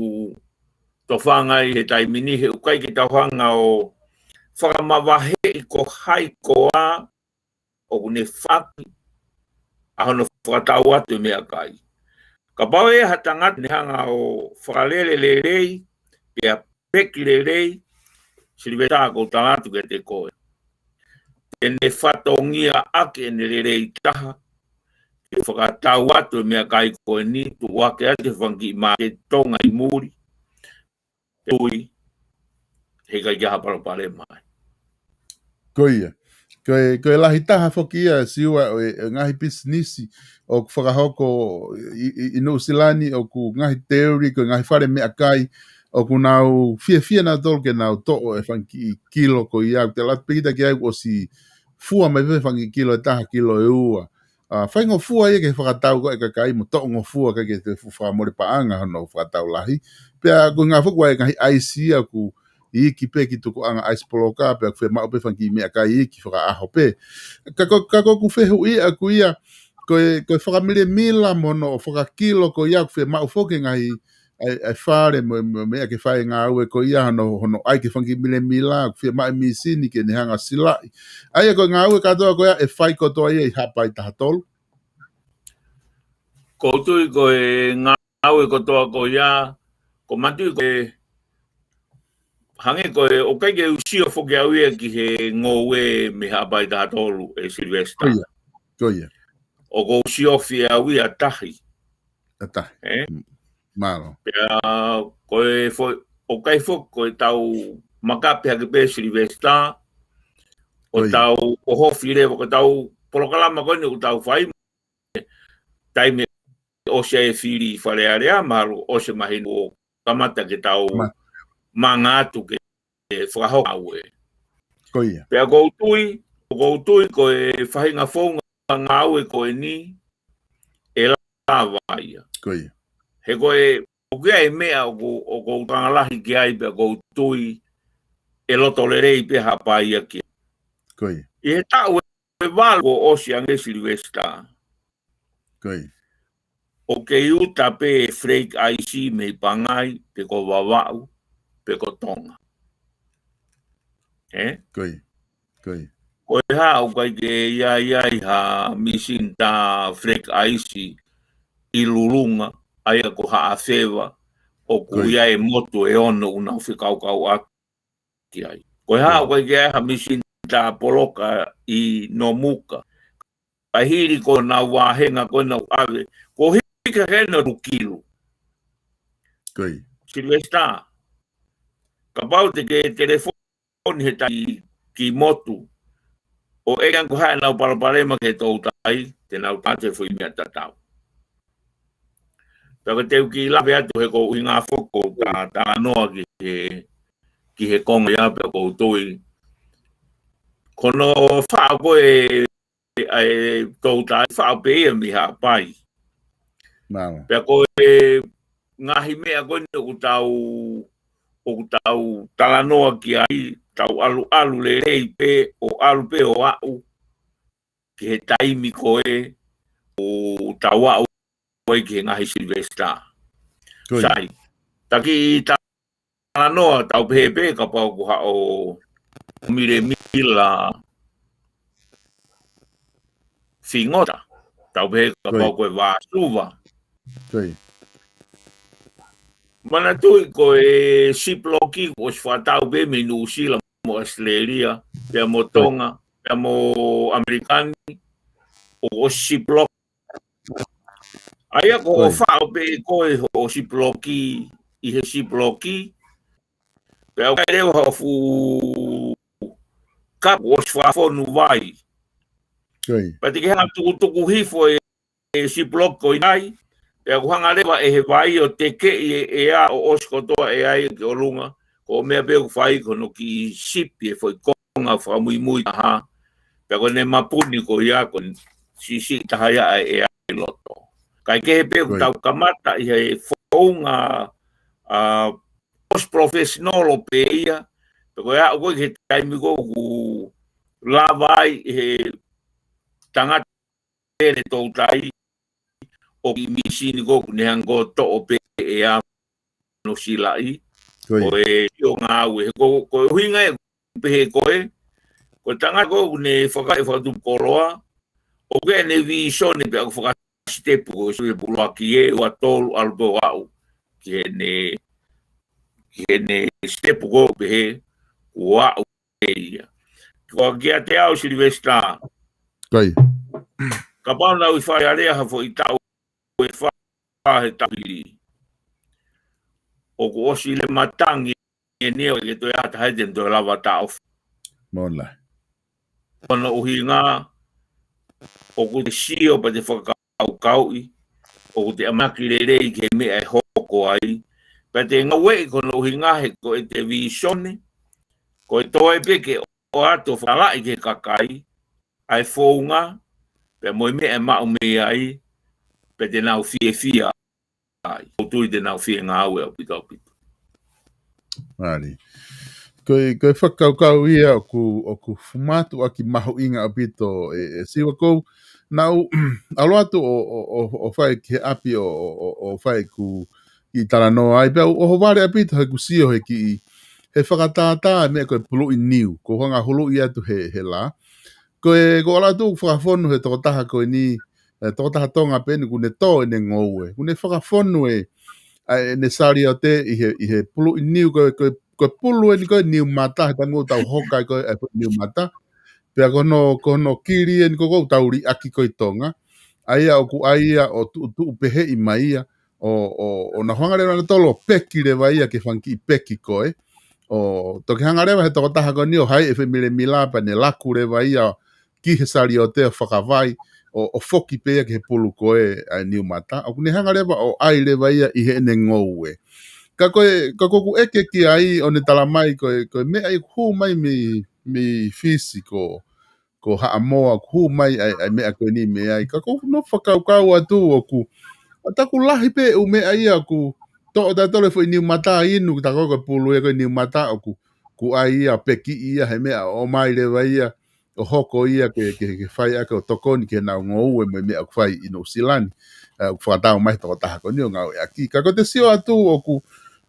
tofanga ai he taimi ni he ʻoku ʻikai ke tau hanga ʻo fakamavaheʻi ko hai koā ʻoku ne faki ʻa hono fakatau atu e meʻakai. Kapau ʻe ʻi ai ha tangata ne hanga ʻo fakalele lelei, pea peki lelei, Silivētā ʻoku ou tala atu kiate koe. Te ne fatongia ʻaki ʻene lelei taha, ke fakatau atu e meʻakai ko eni, tuʻu hake atu he fanga kiʻi māketi Tonga ʻi muli, tui, he ʻikai ke ʻi ai ha palopalema ai. Ko ia. Ko e, ko e lahi taha foki ia, Siua, ʻo e, ʻo e ngaahi pisinisi ʻoku fakahoko ʻi, ʻi, ʻi Nuʻusila ni, ʻoku ngaahi tēuli, ko e ngaahi fale meʻakai, ʻoku nau fiefia nautolu ke nau toʻo e fanga kiʻi kilo ko ia, ʻoku te lata pē kita ki ai ʻoku ʻosi fua mai pē fanga kiʻi kilo ʻe taha, kilo ʻe ua. ʻA, faingofua ia ke fakatau ko e kakai mo toʻongofua ʻikai ke toe fuʻu fakamole paʻanga hono fakatau lahi. Pea ko e ngaahi foki ʻa e ngaahi ʻaisi ia ʻoku iiki pē ki tukuʻanga ʻaisi poloka, pea ʻoku fiemaʻu pē fanga kiʻi meʻakai iiki fakaʻaho pē. Ka ko, ka ko ʻeku fehuʻi ʻaʻaku ia, ko e, ko e fakamilemila mo hono fakakilo ko ia ʻoku fiemaʻu foki e ngaahi ʻa e, ʻa e fale mo, mo e meʻa ke fai e ngāue ko ia hono, hono ʻai ke fanga kiʻi milemila, ʻoku fiemaʻu e mīsini ke ne hanga silaʻi. ʻA ia ko e ngāue kātoa ko ia ʻe fai kotoa ia ʻi Haʻapai taha tolu. ʻOku ou tui ko e ngāue kotoa ko ia, ʻoku ou manatuʻi ko e hangē ko e, ʻoku ʻikai ke u sio foki au ia ki he ngoue mei Haʻapai taha tolu ē Silivēsitā. Ko ia, ko ia. ʻOku ou sio fie au ia tahi. ʻA tahi. Ē? M-, mālō. Pea ko e fo-, ʻoku ʻikai foki ko ʻetau makape hake pē Silivēsitā, ʻo Ko ia. tau ʻohofi leva, ko ʻetau polokalama ko eni ʻoku tau fai, taimi ʻosi ai e fili Fale Alea, mahalo ʻosi e māhina ʻo kamata ke tau manga atu ke fakahoko ngāue. Ko ia. Pea ʻoku ou tui, ʻoku ou tui ko e faʻahinga founga ngāue ko eni ʻe lava ia. Ko ia. He ko e, ʻoku ʻi ai e meʻa ʻoku, ʻoku ou tokanga lahi ki ai pea ʻoku ou tui ʻe loto lelei pē Haʻapai ia ki ai. Ko ia. ʻI he taʻu ʻe valu kuo ʻosi ange Silivesitā. Ko ia. ʻOku kei uta pē e flake ice mei Pangai, pe ko Vavaʻu, pe ko Tonga. Ē? Ko ia. Ko ia. Ko e hā ʻoku ʻikai ke ʻi ai ha mīsini tā flake ice ʻi Lulunga, ʻa ia ko Haʻafeva, ʻoku ʻi ai e motu ʻe ono ʻoku nau fekaukauʻaki ai. Ko e hā ʻoku ʻikai ke ʻi ai ha mīsini tā poloka ʻi Nomuka. Ka hili ko ʻenau vāhenga ko ʻenau ʻave, ko hika ke na tukilu. Ko ia. Silivesitā. Kapau te ke telefoni he tai ki motu. ʻO ʻeke ange ko e hā ʻenau palopalema ki he toutai, te nau tala atu e foʻi meʻa tatau. Pea ko e teu ki lave atu he ko e ʻuhinga foki ʻoku ta talanoa ki he, ki he konga ia pea ʻoku ou tui. Ko hono faʻo ko ē ʻa e toutai faʻo pē ia mei Haʻapai. Mālō. Pea ko e ngaahi meʻa ko eni ʻoku tau, ʻoku tau talanoa ki ai, tau ʻaluʻalu lelei pē, ʻo ʻalu pē ʻo aʻu ki he taimi ko ē ʻoku tau aʻu ai ki he ngaahi Silivesitā. Ko ia. Sai. Taki talanoa tau pehē pē kapau ko haʻo milemila fingota. Tau pehē kapau ko e vāsuva. Ko ia. Manatuʻi ko e Ziploc kuo ʻosi fakatau pē mei Nuʻusila mo ʻAositelēlia, pea mo Tonga, pea mo ʻAmelika ni, ʻoku ʻosi Ziploc. ʻA ia ko hoʻo faʻo pē ko ē hoʻo Ziploc ʻi he Ziploc, pea ʻoku ʻi ai leva hoʻo fuʻu kapu ʻosi fakafonu vai. Ko ia. Pea te ke hanga tukutuku hifo e, e Ziploc ko ia ai, pea ʻoku hanga leva ʻe he vai ʻo tekeʻi e, e ʻea ʻo ʻosi kotoa e ʻea ki ʻolunga, ko e meʻa pē ʻoku fai ko hono kiʻi sipi e foʻi konga fakamuimui taha, pea ko ʻene mapuni ko ia ko e siʻisiʻi taha ia ʻa e ʻea ʻi loto. Kae kehe pē ʻoku tau kamata ʻi he founga, ʻa, ʻosi professional pē ia, pea ko e aʻu ko ē ki he taimi ko ē ʻoku lava ai he tangata ʻene toutai, ʻoku ʻi mīsini ko ē ʻoku ne hanga ʻo toʻo pē e ʻea mo hono silaʻi, ko e sio ngāue, ko, ko e ʻuhinga ē pehē ko ē, ko e tangata ko ē ʻoku ne fakaʻi fakatupu koloa, ʻoku ʻi ai ʻene vīsone pea ʻoku fakasitepu ko ē, sio ki he puluaki ē, ua tolu ʻalu pē ʻo aʻu ki heʻene, ki heʻene sitepu ko ē pehē, kuo aʻu ʻe ia. Ko kiate au Silivesitā. Ko ia. Kapau naʻa ku ʻi Fale Alea ha foʻi taʻu ʻe fā he taʻu hili, ʻoku ʻosi le matangi eni ʻo ke toe ʻata hai te ne toe lava taʻofi. Mola. Ko hono ʻuhinga, ʻoku te sio pea te fakakaukauʻi, ʻoku te ʻamanaki lelei ki he meʻa ʻe hoko ai, pea te ngāueʻi ko hono ʻuhinga he ko ʻete vīsone, ko e toe pē ke ʻoatu ʻo fakalaʻi ki he kakai ʻa e founga, pea mo e meʻa ʻe maʻu mei ai, pea te nau fiefia ai. ʻOku ou tui te nau fie ngāue ʻaupito ʻaupito. Mālie. Ko e, ko e fakakaukau ia ʻoku, ʻoku fumatuʻaki mahuʻinga ʻaupito ē, ē Siua. Ko u, naʻa ku ʻalu atu ʻo, ʻo, ʻo, ʻo fai ki he ʻapi ʻo, ʻo, ʻo, ʻo fai ʻeku kiʻi talanoa ai. Pea u ʻohovale ʻaupito heʻeku sio he kiʻi, he fakatātā e meʻa ko e puluʻi niu. Ko u hanga ʻo huluʻi atu he, he lā. Ko e, ko u ʻalu atu fakafonu he tokotaha ko eni, e, tokotaha Tonga pē eni ʻoku ne tō ʻene ngoue. ʻOku ne fakafonu e, ʻa ʻene saliote ʻi he, ʻi he puluʻi niu ko e, ko e, ko e pulu eni ko e niu mata, he taimi ʻoku tau hoka ai ko e, e niu mata. Pea ko hono, ko hono kili eni ko ē ʻoku tau liʻaki ko ē ʻi Tonga. ʻA ia ʻoku ʻai ia ʻo tuʻutuʻu peheʻi mai ia, ʻo, ʻo, ʻo nau hanga leva nautolu ʻo peki leva ia ki he fanga kiʻi peki ko ē. ʻO toki hanga leva he tokotaha ko eni ʻo haeʻi e foʻi milemila pea ne laku leva ia ki he saliote ʻo fakavai, ʻo, ʻo foki pē ia ki he pulu ko ē ʻa e Niumata. ʻOku ne hanga leva ʻo ʻai leva ia ʻi heʻene ngoue. Ka ko e, ka ko ʻeku ʻeke ki ai ʻo ne tala mai ko e, ko e meʻa ʻoku hū mai mei, mei Fisi ko, ko Haʻamoa, ʻoku hū mai ʻa e, ʻa e meʻa ko eni mei ai. Ka ko ʻeku nofo fakakaukau atu ʻoku, ʻa taku lahi pē ʻū meʻa ia ʻoku toʻo tautolu e foʻi Niumata inu, ka ko e pulu ia ko e Niumata ʻoku, ʻoku ʻai ia, pekiʻi ia, he meʻa ʻo ʻomai leva ia, ʻo hoko ia ke, ke, ke fai ʻaki ʻo tokoni ki heʻenau ngoue mo e meʻa ʻoku fai ʻi Nuʻusila ni. ʻA, ʻoku fakatau mai he tokotaha ko eni ʻo ngāueʻaki. Ka ko ʻete sio atu ʻoku,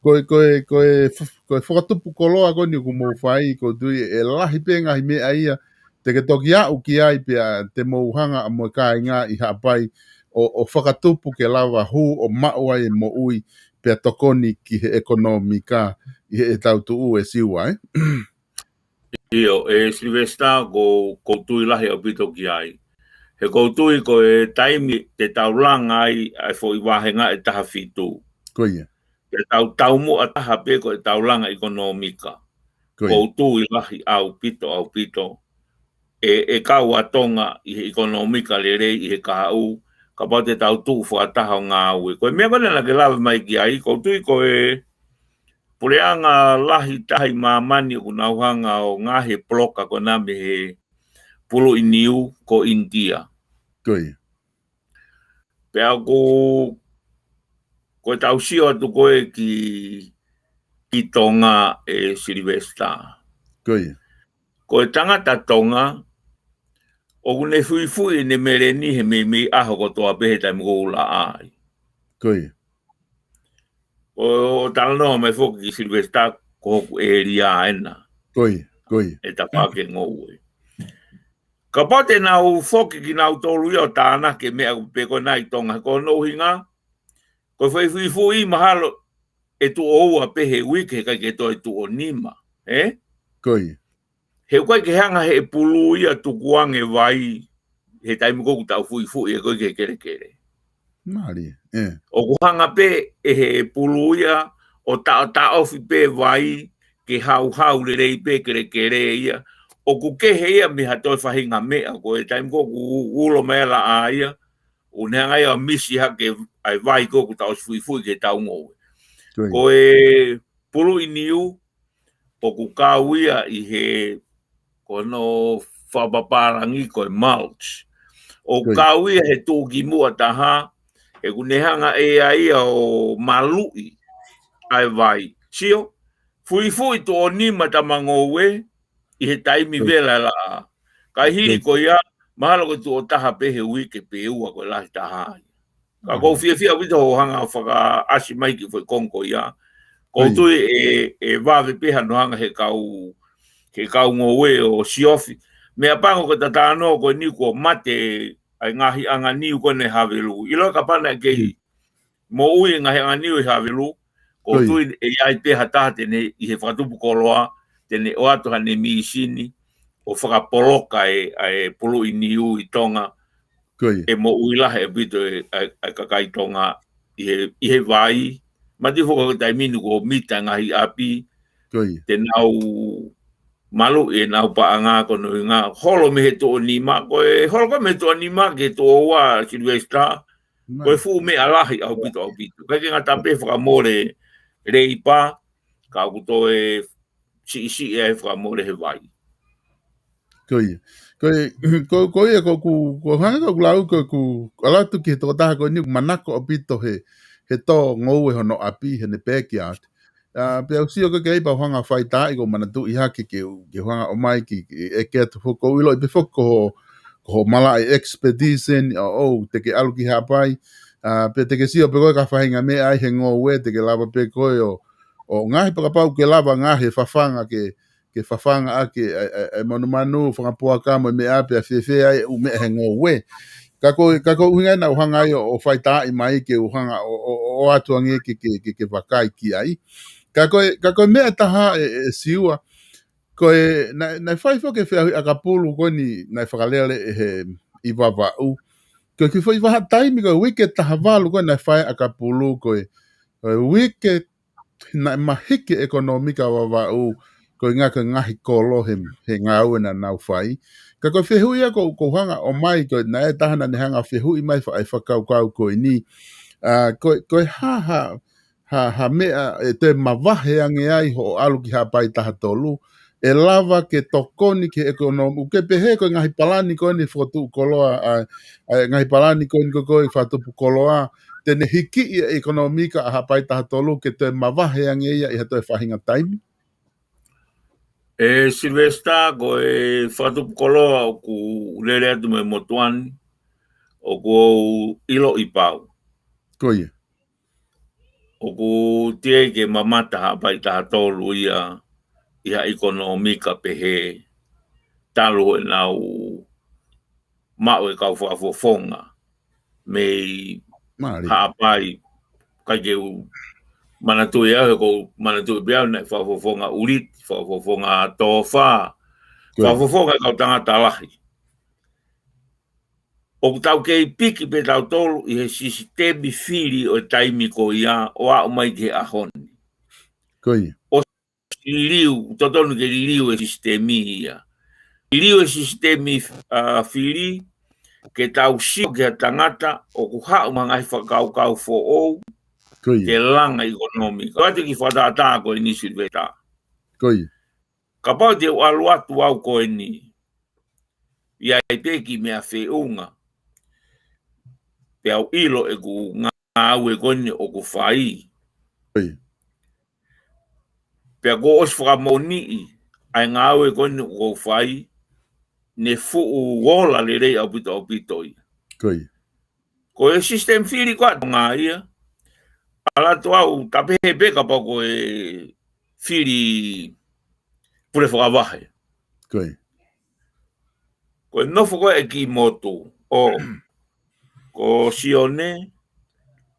ko e, ko e, ko e, ko e fakatupu koloa ko eni ʻoku mou fai, ʻoku ou tui ʻe lahi pē ngaahi meʻa ia, te ke toki aʻu ki ai pea te mou hanga ʻa mo e kāinga ʻi Haʻapai ʻo, ʻo fakatupu ke lava hū ʻo maʻu ai e moʻui pea tokoni ki he ʻekonōmika ʻi heʻetau tuʻu ē Siua, ē? ʻIo, ʻe Silivesitā, ʻoku, ʻoku ou tui lahi ʻaupito ki ai. He ʻoku ou tui ko e taimi te tau langa ai ʻa e foʻi vāhenga ʻe taha fitu. Ko ia. Te tau taumuʻa taha pē ko e taulanga ʻekonōmika. Ko ia. ʻOku ou tui lahi ʻaupito, ʻaupito. ʻE, ʻe kau ʻa Tonga ʻi he ʻekonōmika lelei ʻi he kahaʻu, kapau te tau tuʻu fakataha ʻo ngāue. Ko e meʻa ko ena naʻa ke lave mai ki ai, ʻoku ou tui ko e puleʻanga lahi taha ʻi māmani ʻoku nau hanga ʻo ngaohi e poloka ko ena mei he pulu ʻi Niu ko ʻInitia. Ko ia. Pea ʻoku, ko ʻetau sio atu ko ē ki, ki Tonga, ʻe Silivesitā. Ko ia. Ko e tangata Tonga, ʻoku ne fuifui ʻene meleni he meimei ʻaho kotoa pē he taimi ʻoku laʻā ai. Ko ia. ʻO, ʻo talanoa mai foki ki Silivesitā, ko hoku ʻēlia ena. Ko ia, ko ia. ʻE tafaʻaki e ngoue. Kapau te nau foki kinautolu ia ʻo tānaki e meʻa pē ko ena ʻi Tonga, ko hono ʻuhinga, ko e foʻi fuifui mahalo ʻe tuʻo ua pē he uike, he ʻikai ke toe tuʻo nima, ē? Ko ia. He ʻoku ʻikai ke hanga he pulu ia tukuange vai he taimi ʻoku tau fuifui ʻe koe ki he kelekele. Mālie, ē. ʻOku hanga pē ʻe he pulu ia ʻo taʻotaʻofi pē vai ke hauhau lelei pē kelekele ia. ʻOku kehe ia mei ha toe faʻahinga meʻa ko e taimi ʻoku ulo mai ʻa e laʻā ia. ʻOku ne hanga ia ʻo misi hake ʻa e vai ʻoku tau fuifui ke tau ngoue. Ko ia. Ko e pulu ʻi Niu, ʻoku kau ia ʻi he, ko hono fakapapālangi ko e mulch. ʻOku kau ia he tuʻukimuʻa taha, he ʻoku ne hanga ʻe ia ia ʻo maluʻi ʻa e vai. Sio, fuifui tuʻo nima tama ngoue ʻi he taimi vela e laʻā. Ka hili ko ia, mahalo ko e tuʻo taha pē he uike pe ua ko e lahi taha ia. Ka ʻoku ou fiefia ʻaupito hoʻo hanga ʻo fakaʻasi mai ki he foʻi konga ko ia. ʻOku ou tui ʻe, ʻe vave pē hano hanga he kau, he kau ngoue ʻo siofi. Meʻapango ko e tatano ko eni kuo mate ʻa e ngaahi ʻanga niu ko ena ʻi Havelu. ʻIlo kapau naʻe kei moʻui e ngaahi ʻanga niu ʻi Havelu, ʻoku ou tui ʻe ʻi ai pē ha taha te ne ʻi he fakatupu koloa, te ne ʻoatu haʻane mīsini, ʻo fakapoloka e, ʻa e pulu ʻi Niu ʻi Tonga, ʻe moʻui lahi ʻaupito e, ʻa e, ʻa e kakai Tonga ʻi he, ʻi he vai. Mati foki ko e taimi ni kuo mita ngaahi ʻapi, te nau maluʻi ʻenau paʻanga ko hono ʻuhinga, holo mei he tuʻo nima, ko e holo ko ē mei he tuʻo nima ki he tuʻo ua Silivesitā, ko e fuʻu meʻa lahi ʻaupito, ʻaupito. ʻIkai ke ngata pē fakamole leipa, ka ʻoku toe siʻisiʻi ai fakamole he vai. Ko ia. Ko e, ko, ko ia, ko ʻeku, ko e hanga ko ʻeku lau, ko ʻeku ʻalu atu ki he tokotaha ko eni ʻoku manako ʻaupito he, he tō ngoue hono ʻapi, heʻene backyard. ʻA, pea u sio ko ē ki ai pea u hanga ʻo faitaaʻi ʻoku ou manatuʻi hake ke u, ke u hanga ʻo ʻomai ki, ki ʻEke atu foki ʻoku ou ʻiloʻi pē foki ko hoʻo, ko hoʻo malaʻe expedition, ʻo, ʻo, te ke ʻalu ki Haʻapai. ʻA, pea te ke sio pē ko ē ki ha faʻahinga meʻa ʻi he ngoue, te ke lava pē ko ē ʻo, ʻo ngaohi pea kapau ʻoku ke lava ngaohi e fafanga ke, ke fafanga ʻaki e, e, e, e manumanu, fanga puaka mo e meʻa pea fēfē ai e ʻū meʻa he ngoue. Ka ko e, ka ko e ʻuhinga ia naʻa ku hanga ai ʻo, ʻo faitaaʻi mai ke u hanga ʻo, ʻo, ʻo, ʻo ʻoatu ange ke, ke, ke, ke vakai ki ai. Ka ko e, ka ko e meʻa ʻe taha ʻe, ʻe Siua. Ko e, naʻe, naʻe fai foki e feʻauhi ʻakapulu ko eni naʻe fakalele ʻe he ʻi Vavaʻu. Ko e kiʻi foʻi vahaʻa taimi ko e uike ʻe taha valu ko ē naʻe fai ʻakapulu ko e, ko e uike naʻe mahiki e ʻekonōmika ʻo Vavaʻu, ko e ngaahi, ko e ngaahi kolo he, he ngāue naʻa nau fai. Ka ko e fehuʻi ia ʻoku ou, ʻoku ou hanga ʻo ʻomai, ko e naʻe taha naʻa ne hanga ʻo fehuʻi mai fa-, e fakakaukau ko eni. ʻA, ko e, ko e hā, hā, hā, hā meʻa ʻe toe mavahe ange ai hoʻo ʻalu ki Haʻapai taha tolu, ʻe lava ke tokoni ki he ʻekonōmika, ʻoku ke pehē ko e ngaahi palani ko eni fakatuʻu koloa, ʻa, ʻa, ngaahi palani ko eni ko, ko e fakatupu koloa, te ne hikiʻi e ʻekonōmika ʻa Haʻapai taha tolu ke toe mavahe ange ia ʻi ha toe faʻahinga taimi? ʻE Sylvester, ko e fakatupu koloa ʻoku lele atu mei motuʻa ni, ʻoku ou ʻiloʻi pau. Ko ia. ʻOku teʻeki ke mamata Haʻapai taha tolu ia ʻi ha ʻekonōmika pehē talu ʻenau maʻu e kau fakafofonga mei Mālie. Haʻapai, ʻikai ke u manatuʻi au, he ʻoku ou manatuʻi pē au naʻe fakafofonga ʻUliti, fakafofonga Tofa, Ko ia. fakafofonga e kau tangata lahi. ʻOku tau kei piki pē tautolu ʻi he sisitemi fili ʻo e taimi ko ia ʻo aʻu mai ki he ʻaho ni. Ko ia. ʻOsi liliu, totonu ke liliu e sisitemi ia. Liliu e sisitemi, ʻa, fili, ke tau sio ki ha tangata ʻoku haʻu mo e ngaahi fakakaukau foʻou, Ko ia. ke langa ʻekonōmika. Ko atu ki he fakatātā ko eni Sylvester. Ko ia. Kapau te u ʻalu atu au ko eni, ʻi ai pē kiʻi meʻa feʻunga. Pea u ʻilo ʻeku ngāue ko eni ʻoku fai. Ko ia. Pea kuo ʻosi fakamoʻoniʻi ʻa e ngāue ko eni ʻoku fai, ne fuʻu ola lelei ʻaupito ʻaupito ia. Ko ia. Ko e sisitemi fili ko ē ʻa Tonga ia, ʻalu atu au, ta pehē pē kapau ko e fili pule fakavahe. Ko ia. Ko e nofo ko ē ʻa e kiʻi motu, ʻo, ko Sione,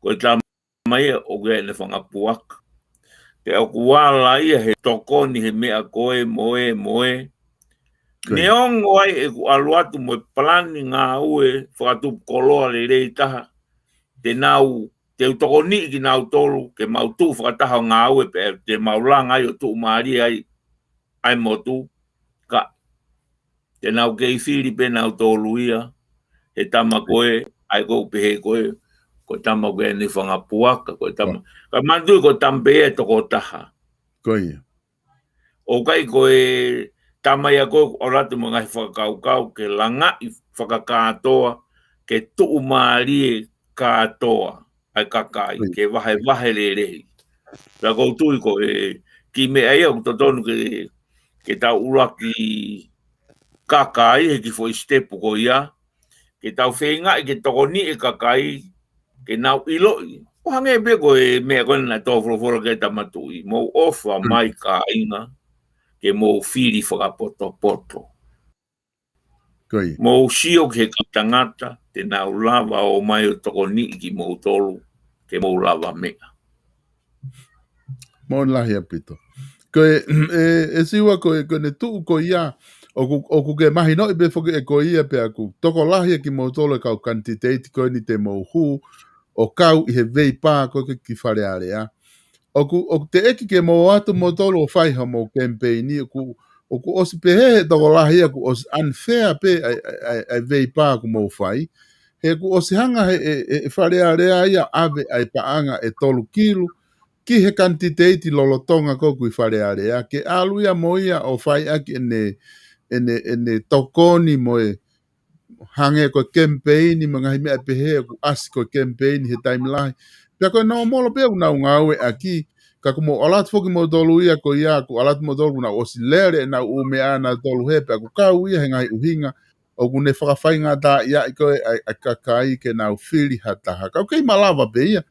ko e tama ia ʻoku ʻi ai ʻene fanga puaka. Pea ʻoku ala ia he tokoni he meʻa ko ē mo ē mo ē. Ko ia. Neongo ai ʻeku ʻalu atu mo e palani ngāue fakatupu koloa lelei taha, te nau, te u tokoniʻi kinautolu ke mau tuʻu fakataha ʻo ngāue pea te mau langa ai ʻo tuʻumālie ai ʻa e motu, ka te nau kei fili pē nautolu ia, he tama ko ē, ʻa ia ʻoku ou pehē ko ē, ko e tama ko ē ʻene fanga puaka, ko e tama, Ko. ka manatuʻi ko e tama pē ia ʻe toko taha. Ko ia. ʻOku ʻikai ko e tama ia ko ē ʻoku ʻalu atu mo e ngaahi fakakaukau ke langaʻi fakakātoa, ke tuʻumālie kātoa ʻa e kakai, Ko ia. ke vahevahe lelei. Pea ʻoku ou tui ko e kiʻi meʻa ia ʻoku totonu ke, ke tau ʻuluaki kaka ai he kiʻi foʻi sitepu ko ia, ke tau feingaʻi ke tokoniʻi e kakai, ke nau ʻiloʻi. ʻO hangē pē ko e meʻa ko ē naʻe tō folofola ki ai Tama Tuʻi, mou ʻofa Mm. mai kāinga, ke mou fili fakapotopoto. Ko ia. Mou sio ki he kau tangata, te nau lava ʻo ō mai ʻo tokoniʻi kimoutolu, ke mou lava meʻa. Moʻoni lahi ʻaupito. Ko e, ʻe, ʻe Siua ko e, ko ʻene tuʻu ko ia, ʻoku, ʻoku ke mahinoʻi pē foki ʻe koe ia pea ʻoku tokolahi ʻa kimoutolu e kau kanititeiti ko eni te mou hū, ʻo kau ʻi he veipā ko ē ki Fale Alea. ʻOku, ʻoku teʻeki ke mou ō atu moutolu ʻo fai haʻamou kemipeini, ʻoku, ʻoku ʻosi pehē he tokolahi ia ʻoku ʻosi unfair pē ʻa e, ʻa e, ʻa e, ʻa e veipā ʻoku mou fai. He ʻoku ʻosi hanga he, ʻe, ʻe, ʻe Fale Alea ia ʻave ʻa e paʻanga ʻe tolu kilu, ki he kanititeiti lolotonga ko ē ʻoku ʻi Fale Alea, ke ʻalu ia mo ia ʻo fai ʻaki ʻene, ʻene, ʻene tokoni mo e hangē ko e kemipeini mo e ngaahi meʻa pehē ʻoku ʻasi ko e kemipeini he taimi lahi. Pea ko e nōmolo pē ʻoku nau ngāueʻaki, ka ʻoku mou ʻalu atu foki moutolu ia ko ia, ʻoku ʻalu atu moutolu ʻoku nau ʻosi lele ʻenau ʻū meʻa ʻanautolu hē, pea ʻoku kau ia he ngaahi ʻuhinga, ʻoku ne fakafaingataʻaʻiaʻi ko ē ʻa e, ʻa e kakai ke nau fili ha taha. Ka ʻoku kei malava pē ia,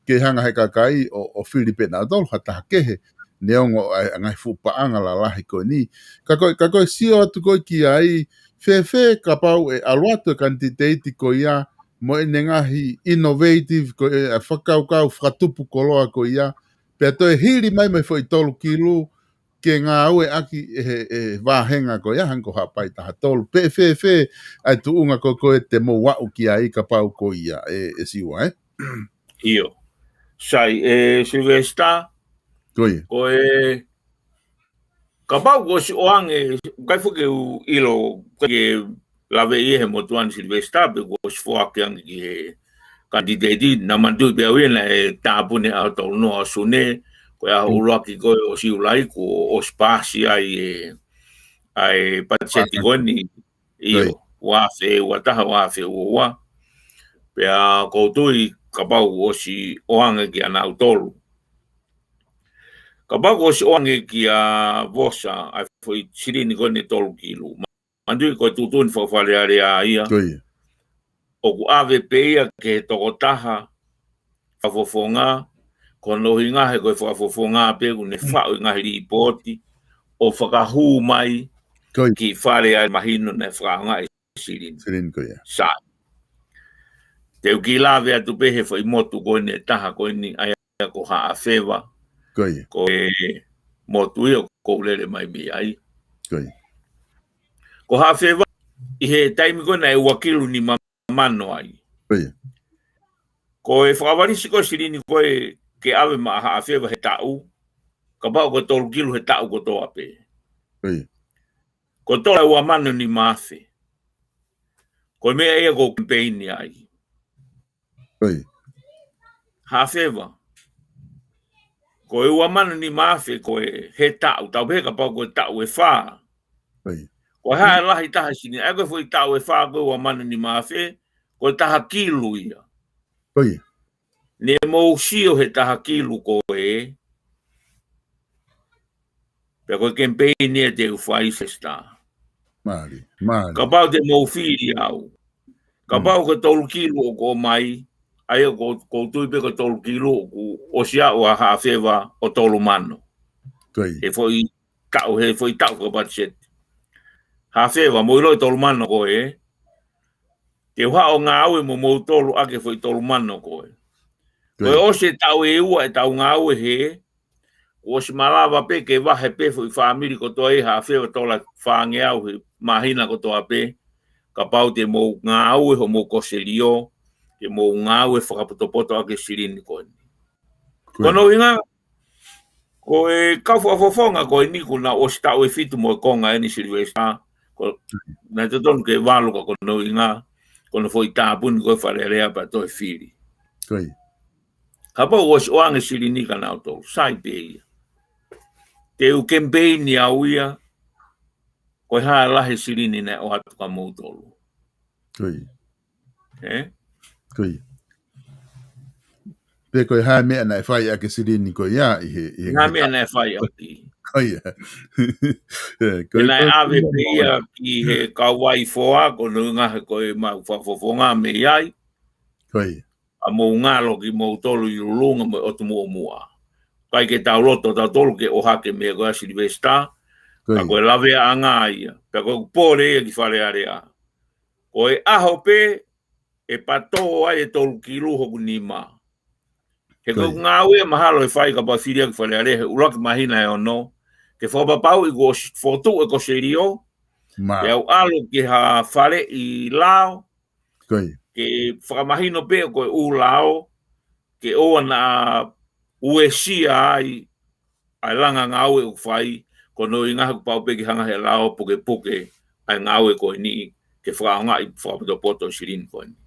ke hanga he kakai ʻo, ʻo fili pē nautolu ha taha kehe, neongo ʻa e, ʻa e ngaahi fuʻu paʻanga lalahi ko eni. Ka ko e, ka ko e sio atu ko ē ki ai, fēfē kapau ʻe ʻalu atu e kanititeiti ko ia, mo ʻene ngaahi innovative ko ē, ʻa e fakakaukau fakatupu koloa ko ia, pea toe hili mai mo e foʻi tolu kilu, ke ngāueʻaki ʻe he, ʻe he vāhenga ko ia hangē ko Haʻapai taha tolu. Pe fēfē ʻa e tuʻunga ko ē, ko ē te mou aʻu ki ai kapau ko ia ʻe, ʻe Siua, ē? ʻIo. Sai, ʻe Sylvester, Ko ia. ko e Kapau kuo ʻosi ʻoange, ʻikai foki ke u ʻilo, ʻikai ke lave ia he motuʻa ni Sylvester, pe kuo ʻosi foaki ange ki he kanititeiti, naʻa manatuʻi pē au ia naʻe tāpuni ʻaho tolu noa ʻo Sune, ko e ʻaho ʻuluaki ko ē ʻo Siulai, kuo ʻosi paasi ai e, ʻa e patiseti ko eni, ʻio, ua afe ua taha, ua afe ua ua. Pea ʻoku ou tui kapau kuo ʻosi ʻoange kia nautolu. Kapau kuo ʻosi ʻoange kia Vosa, ʻa e foʻi silini ko eni tolu kilu. Manatuʻi ko e tuʻutuʻuni fakafalealea ia. ʻOku ʻave pē ia ki he tokotaha fakafofonga, ko hono ʻuhinga he ko e fakafofonga pē ʻoku ne faʻu e ngaahi lipooti, ʻo fakahū mai ki Fale ʻa e mahino naʻe fakaʻaongaʻi silini. Silini ko ia. Sai. Te u kiʻi lave atu pē he foʻi motu ko eni ʻe taha ko eni ʻa ia ko Haʻafeva. Ko e motu ia ʻoku ou lele mai mei ai. Ko Haʻafeva, ʻi he taimi ko ena ʻe ua kilu nima mano ai. Ko e fakavalisi ko e silini ko ē ke ʻave maʻa Haʻafeva he taʻu, kapau ko e tolu kilu he taʻu kotoa pē. Ko e tola ʻe ua mano nima afe. Ko e meʻa ia ʻoku ou kemipeini ai. Haʻafeva. Ko e ua mano nima afe ko e he taʻu, tau pehē kapau ko e taʻu ʻe fā. Ko e hā e lahi taha silini, ʻa ia ko e foʻi taʻu ʻe fā ko e ua mano nima afe, ko e taha kilu ia. Ne mou sio he taha kilu ko ē, pea ko e kemipeini ia te u fai Sylvester. Kapau te mou fili au. Kapau ko e tolu kilu ʻoku ʻomai, ʻa ia ʻoku ou tui pē ko e tolu kilu ʻoku ʻosi aʻu ʻa Haʻafeva ʻo tolu mano. He foʻi taʻu, he foʻi taʻu fakapatiseti. Haʻafeva, mou ʻilo e tolu mano ko ē. Te u haʻu ʻo ngāue mo moutolu ʻaki e foʻi tolu mano ko ē. Ko e ʻosi e taʻu ʻe ua ʻetau ngāue he, kuo ʻosi malava pē ke vahe pē foʻi fāmili kotoa ʻi Haʻafeva tola fāngeau he māhina kotoa pē, kapau te mou ngāue hoʻomou koselio, ke mou ngāue fakapotopoto ʻaki e silini ko eni. Ko hono ʻuhinga, ko e kau fakafofonga ko eni kuo nau ʻosi taʻu ʻe fitu mo e konga eni Sylvester, ko, naʻe totonu ke valu ka ko hono ʻuhinga, ko hono foʻi tāpuni ko e Fale Alea pea toe fili. Kapau ʻosi ʻoange silini kia nautolu, sai pē ia. Te u kemipeini au ia, ko e hā e lahi silini naʻe ʻoatu kia moutolu. Pe ko e hā e meʻa naʻe fai ʻaki e silini ko ia ʻi he, ʻi he, hā e meʻa naʻe fai ʻaki. Ko ia. Naʻe ʻave pē ia ki he kau vaifoa, ko hono ʻuhinga he ko e mau fakafofonga mei ai. ʻA mou ngalo kimoutolu ʻi ʻolunga mo e ʻotu muʻomuʻa. ʻIkai ke tau loto tautolu ke ʻohake mei he ko ia Sylvester, ka ko e laveaʻanga ia, pea ko e pole ia ki Fale Alea. Ko e ʻaho pē, ʻe patō ai e tolu kilu hoku nima. He ko e ngāue ia mahalo ʻe fai kapau fili au ki Fale Alea he ʻuluaki māhina ʻe ono, ke fakapapauʻi kuo ʻosi fokotuʻu e koselio, pea u ʻalu ki ha fale ʻi Lao, ke fakamahino pē ko e ʻū lao, ke ʻoua naʻa uesia ai ʻa e langa ngāue ʻoku fai, ko hono ʻuhinga he kuo pau pē ke hanga he lao ʻo pukepuke ʻa e ngāue ko eni, ke fakaʻaongaʻi fakapotopoto e silini ko eni.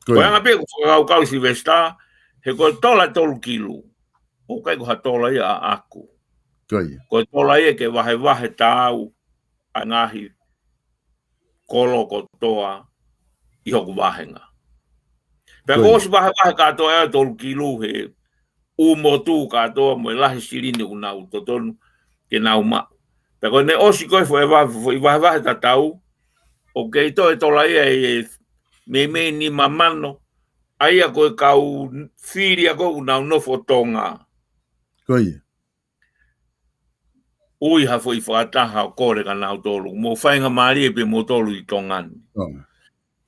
Ko e anga pē ʻeku fakakaukau Sylvester, he ko e tola tolu kilu, ʻoku ʻikai ko ha tola ia ʻaʻaku. Ko e tola ia ke vahevahe taau ʻa e ngaahi kolo kotoa ʻi hoku vahenga. Pea kuo ʻosi vahevahe kātoa ʻa e tolu kilu he ʻū motu kātoa mo e lahi silini ʻoku nau totonu ke nau maʻu. Pea ko ʻene ʻosi ko e foʻi vahe, foʻi vahevahe tatau, ʻoku kei toe tola ia ʻe meimei nima mano, ʻa ia ko e kau fili ʻa ia ʻoku nau nofo Tonga. Ui ha foʻi fakataha ʻo kole kia nautolu, mou faingamālie pē moutolu ʻi Tonga ni.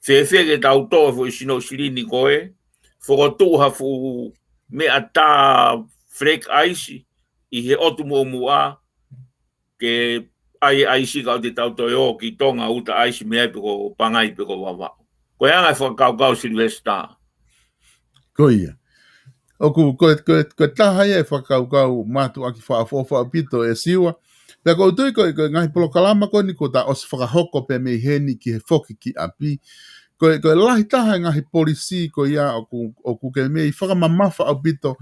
Fēfē ke tau toʻo e foʻi sino silini ko ē, fokotuʻu ha fuʻu meʻa tā flake ice ʻi he ʻotu muʻomuʻa, ke ʻai e ice ka ʻoua te tau toe ō ki Tonga ʻo uta ice mei ai pe ko Pangai pe ko Vavaʻu. Ko e anga e fakakaukau Sylvester. Ko ia. ʻOku, ko, ko, ko e taha ia e fakakaukau mātuʻaki fakaʻofoʻofa ʻaupito ʻe Siua, Pea ʻoku ou tui ko e, ko e ngaahi polokalama ko eni kuo ta ʻosi fakahoko pē mei heni ki he foki ki ʻapi. Ko e, ko e lahi taha e ngaahi polisī ko ia ʻoku, ʻoku ke mei fakamamafa ʻaupito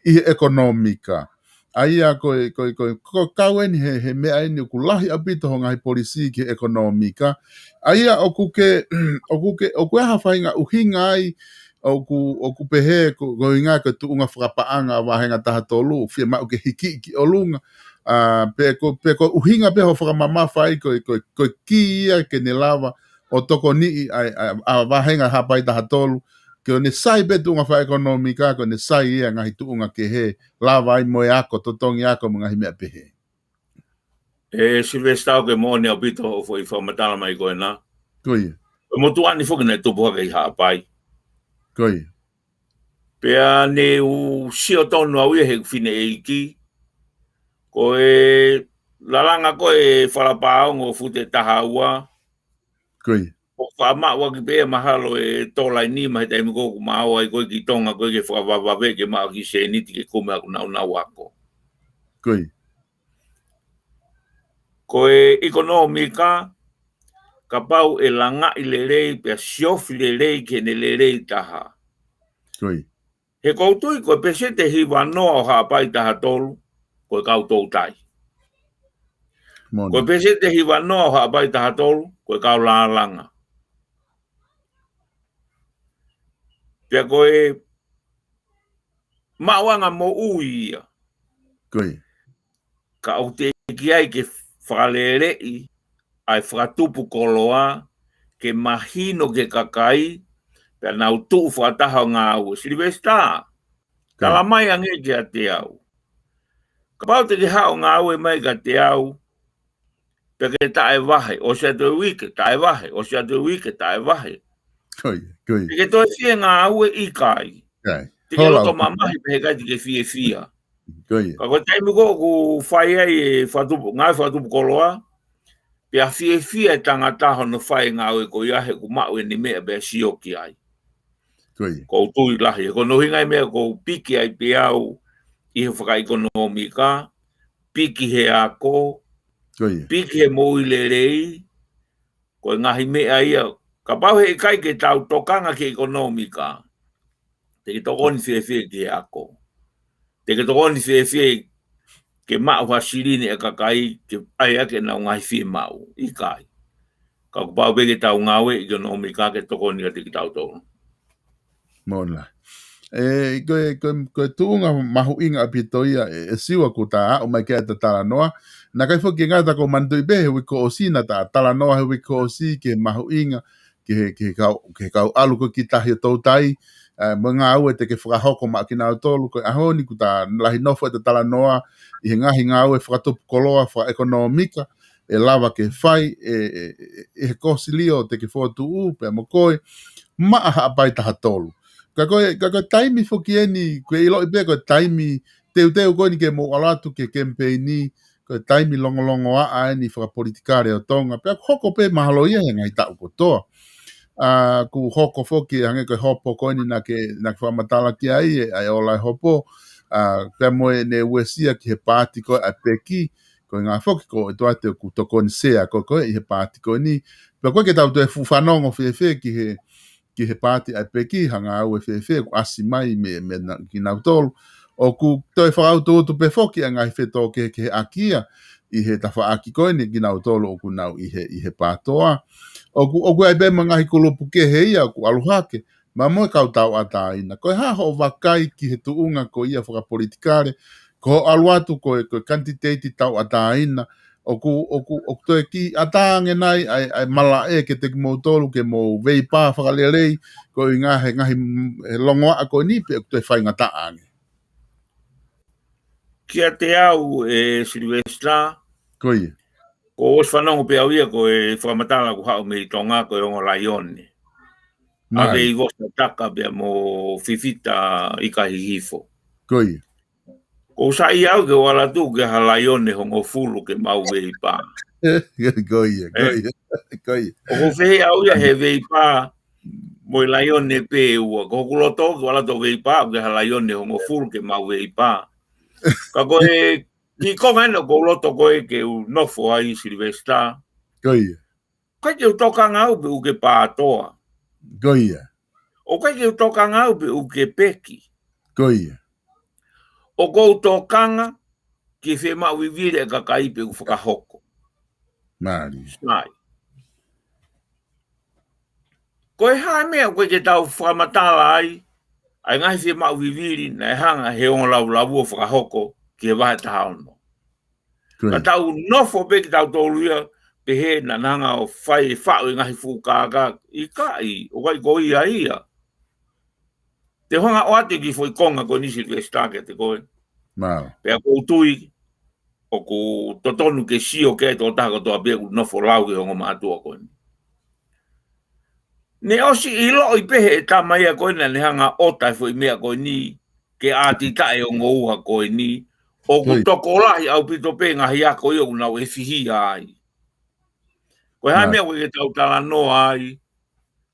ʻi he ʻekonōmika. ʻA ia ko e, ko e, ko e, ko e kau eni he, he meʻa eni ʻoku lahi ʻaupito hoʻo ngaahi polisī ki he ʻekonōmika. ʻA ia ʻoku ke, ʻoku ke, ʻoku ʻi ai ha faʻahinga ʻuhinga ai, ʻoku, ʻoku pehē ko, ko e ʻuhinga ko e tuʻunga fakapaʻanga ʻa e vāhenga taha tolu, fiemaʻu ke hiki ki ʻolunga. ʻA, pe ko, pe ko e ʻuhinga pē hoʻo fakamamafa ai ko e, ko e, ko e kī ia ke ne lava ʻo tokoniʻi ʻa e, ʻa e, ʻa e vāhenga Haʻapai taha tolu, ke ʻoua naʻa sai pē tuʻunga fakaʻekonōmika, ke ʻoua naʻa sai ia ngaahi tuʻunga kehe, lava ai mo e ako, totongi ako mo e ngaahi meʻa pehē. ʻE Silivesitā, ʻoku ke moʻoni ʻaupito hoʻo foʻi fakamatala mai ko ena. Ko ia. Ko e motuʻa ni foki naʻe tupu hake ʻi Haʻapai. Ko ia. Pea ne u sio tonu au ia he fineʻeiki. Ko e lalanga ko e Falapaongo Fute taha ua. Ko ia. ʻOku faʻa maʻu ʻaki pē ia mahalo e tō laini ma he taimi ko ē ʻoku ma ō ai ko ē ki Tonga ko ē ke fakavavevave ke maʻu ʻaki sēniti ke kumi ʻeku naunau ako. Ko ia. Ko e ʻekonōmika, kapau ʻe langaʻi lelei, pea siofi lelei, ke ne lelei taha. Ko ia. He ʻoku ou tui, ko e peseti ʻe hiva noa ʻo Haʻapai taha tolu, ko e kau toutai. Moʻoni. Ko e peseti ʻe hiva noa ʻo Haʻapai taha tolu, ko e kau lālanga. Pea ko e maʻuʻanga moʻui ia. Ko ia. Ka ʻoku teʻeki ai ke fakaleleʻi ʻa e fakatupu koloa, ke mahino ki he kakai, pea nau tuʻu fakataha ʻo ngāue. Silivesitā, ko ia. Tala mai ange kiate au. Kapau te ke haʻu ʻo ngāue mai kiate au, pea ke taʻevahe, ʻosi atu e uike, taʻevahe, ʻosi atu e uike, taʻevahe. Ko ia, ko ia. Te ke toe fie ngāue? ʻIkai. ʻIkai. Te ke loto mamahi pē he ʻikai te ke fiefia. Ko ia. Ka ko e taimi ko ē ʻoku fai ai e fakatupu, ngāue fakatupu koloa, pea fiefia e tangata hono fai e ngāue ko ia he ʻoku maʻu ʻene meʻa pea sio ki ai. Ko ia. ʻOku ou tui lahi, he ko hono ʻuhinga e meʻa ʻoku ou piki ai pē au ʻi he fakaʻekonōmika, piki he ako, ko ia, piki he moʻui lelei, ko e ngaahi meʻa ia, kapau he ʻikai ke tau tokanga ki he ʻekonōmika, te ke tokoni fēfē ki he ako? Te ke tokoni fēfē ke maʻu ha silini e kakai ke ʻai ʻaki ʻenau ngaahi fiemaʻu? ʻIkai. Ka kuo pau pē ke tau ngāue ʻi he ʻekonōmika ke tokoni kiate kitautolu. Moʻoni. ʻE, ko e, ko e, ko e tuʻunga mahuʻinga ʻaupito ia, ʻe, ʻe Siua, kuo ta aʻu mai ki ai ʻeta talanoa. Naʻe ʻikai foki ke ngata, ʻoku ou manatuʻi pē he uike kuo ʻosi naʻa ta talanoa he uike kuo ʻosi ki he mahuʻinga, ki he, ki he kau, ki he kau ʻalu ko ē ki tahi ʻo toutai, ʻa, mo e ngāue te ke fakahoko maʻa kinautolu. Ko e ʻaho ni kuo ta lahi nofo ʻeta talanoa ʻi he ngaahi ngāue fakatupu koloa, fakaʻekonōmika, ʻe lava ke fai ʻe, ʻe, ʻe, ʻe he kōsilio te ke fokotuʻu pea mo koe maʻa Haʻapai taha tolu. Ka ko e, ka ko e taimi foki eni, ʻoku ke ʻiloʻi pē ko e taimi teuteu ko eni ke mou ʻalu atu ki he kemipeini, ko e taimi longolongoaʻa eni fakapolitikale ʻo Tonga, pea ʻoku hoko pē mahalo ia he ngaahi taʻu kotoa. ʻA, ʻoku hoko foki, hangē ko e hopo ko eni naʻa ke, naʻa ke fakamatala ki ai, ʻa e ola e hopo, ʻa, pea mo ʻene uesia ki he paati ko ē ʻa e peki, ko e ʻuhinga foki ko e ʻOtua te u tokoni sea ko ē ʻi he paati ko eni. Pea ko e ke tau toe fuʻu fanongo fēfē ki he, ki he paati ʻa e peki, ha ngāue fēfē kuo ʻasi mai mei, mei na-, kinautolu. ʻOku toe fakautuutu pē foki ʻa e ngaahi fetōkehekeheʻaki ia ʻi he tafaʻaki ko eni kinautolu ʻoku nau ʻi he, ʻi he PATOA. ʻOku, ʻoku ʻi ai pē mo e ngaahi kulupu kehe ia ʻoku ʻalu hake, pea mo e kau tauʻatāina. Ko e hā hoʻo vakai ki he tuʻunga ko ia fakapolitikale, ko hoʻo ʻalu atu ko e, ko e kanititeiti tauʻatāina, ʻoku, ʻoku, ʻoku toe kiʻi ʻatā ange nai ʻa e, ʻa e malaʻe kiate kimoutolu ke mou veipā fakalelei, ko e ʻuhinga he ngaahi, he longoaʻa ko eni pe ʻoku toe faingataʻa ange? Kiate au, ʻe Silivesitā, ko ia. Kuo u ʻosi fanongo pē au ia ko e fakamatala kuo haʻu mei Tonga ko e ongo laione. Mai. ʻA Veivosa Taka pea mo Fifita ʻIkahihifo. Ko ia. Kuo u saiʻia au ke u ʻalu atu ki ha laione hongofulu ke mau veipā. Ko ia, ko ia, ko ia. ʻOku ou fehiʻa au ia he veipā mo e laione pē ʻe ua. Ko hoku loto ke u ʻalu atu ʻo veipā ki ha laione hongofulu ke mau veipā. Ka ko e Ki he konga ʻena ʻoku ou loto ko ē ke u nofo ai, Sylvester. Ko ia. ʻOku ʻikai ke u tokanga au pe ʻoku ke pātoa. Ko ia. ʻOku ʻikai ke u tokanga au pe ʻoku ke peki. Ko ia. ʻOku ou tokanga ki he fiemaʻu vivili ʻa e kakai pe ʻoku fakahoko. Mālie. Sai. Ko e hā e meʻa ʻoku ʻikai ke tau fakamatala ai ʻa e ngaahi fiemaʻu vivili naʻe hanga he ongo lavulavu ʻo fakahoko ki he vahe taha ono? Ko ia. Ka tau nofo pē kitautolu ia, pehē naʻa na hanga ʻo fai e faʻu e ngaahi fuʻu kākā, ʻikai, ʻoku ʻikai ko ia ia. Te u hanga ʻo ʻoatu e kiʻi foʻi konga ko eni, Sylvester, kiate koe. Mālie. Pea ʻoku ou tui ʻoku totonu ke sio ki ai e tokotaha kotoa pē ʻoku nofo lau ki he ongo mātuʻa ko eni. Ne ʻosi ʻiloʻi pē ʻe he tama ia ko ē naʻa ne hanga ʻo ʻota e foʻi meʻa ko eni, ke ʻatitaʻi e ongo ua ko eni, ʻoku Oi. tokolahi ʻaupito pē ngaahi ako ia ʻoku nau ʻefihia ai. Ko e hā e Mālie. meʻa ʻoku ʻikai ke tau talanoa ai,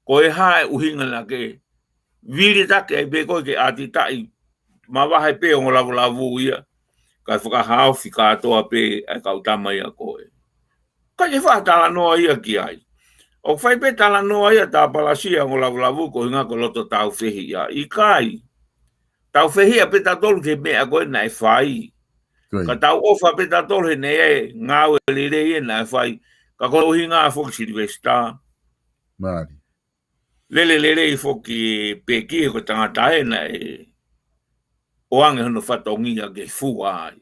ko e hā e ʻuhinga naʻa ke vilitaki ai pē koe ke ʻatitaʻi mavahe pē ongo lavulavu ia, kae fakahaofi kātoa pē ʻa e kau tama ia ko ē. ʻIkai ke fai ha talanoa ia ki ai. ʻOku fai pē talanoa ia tāpalasia ongo lavulavu koeʻuhinga ko e loto tāufehiʻa. ʻIkai. Tāufehiʻa pē tautolu ki he meʻa ko ē naʻe fai. Ko ia. Ka tau ʻofa pē tautolu he naʻe ngāue lelei ʻe naʻe fai. Ka ko e ʻuhinga foki, Sylvester. Mālie. Lele lelei foki pē ki he ko e tangata ē naʻe ʻoange hono fatongia ke fua ai.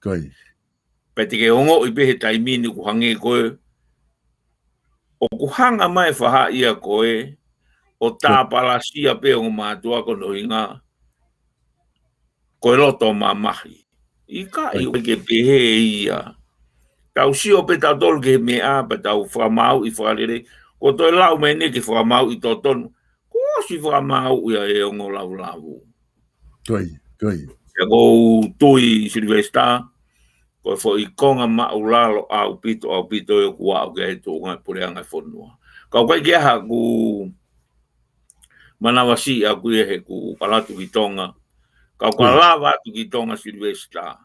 Ko ia. Pea te ke ongoʻi pē he taimi ni ʻoku hangē ko ē ʻoku hanga mai e faʻahi ia ko ē ʻo Ko ia. tāpalasia pē ongo mātuʻa koeʻuhinga ko e loto mamahi. ʻIkai, Ko ia. ʻoku ʻikai ke pehē ia. Tau sio pē tautolu ki he meʻa, pea tau fakamāuʻi fakalelei. Ko e toe lau mai eni ke fakamāuʻi totonu. Kuo ʻosi fakamāuʻi ia ʻe he ongo lavulavu. Ko ia, ko ia. Pea ʻoku ou tui, Sylvester, ko e foʻi konga māʻulalo ʻaupito, ʻaupito ē ʻoku aʻu ki ai e tuʻunga e puleʻanga e fonua. Ka ʻoku ʻikai ke ʻi ai haʻaku manavasiʻi ʻaʻaku ia he ʻoku ou ʻalu atu ki Tonga. Ka ʻoku ou Ko ia. lava atu ki Tonga, Sylvester,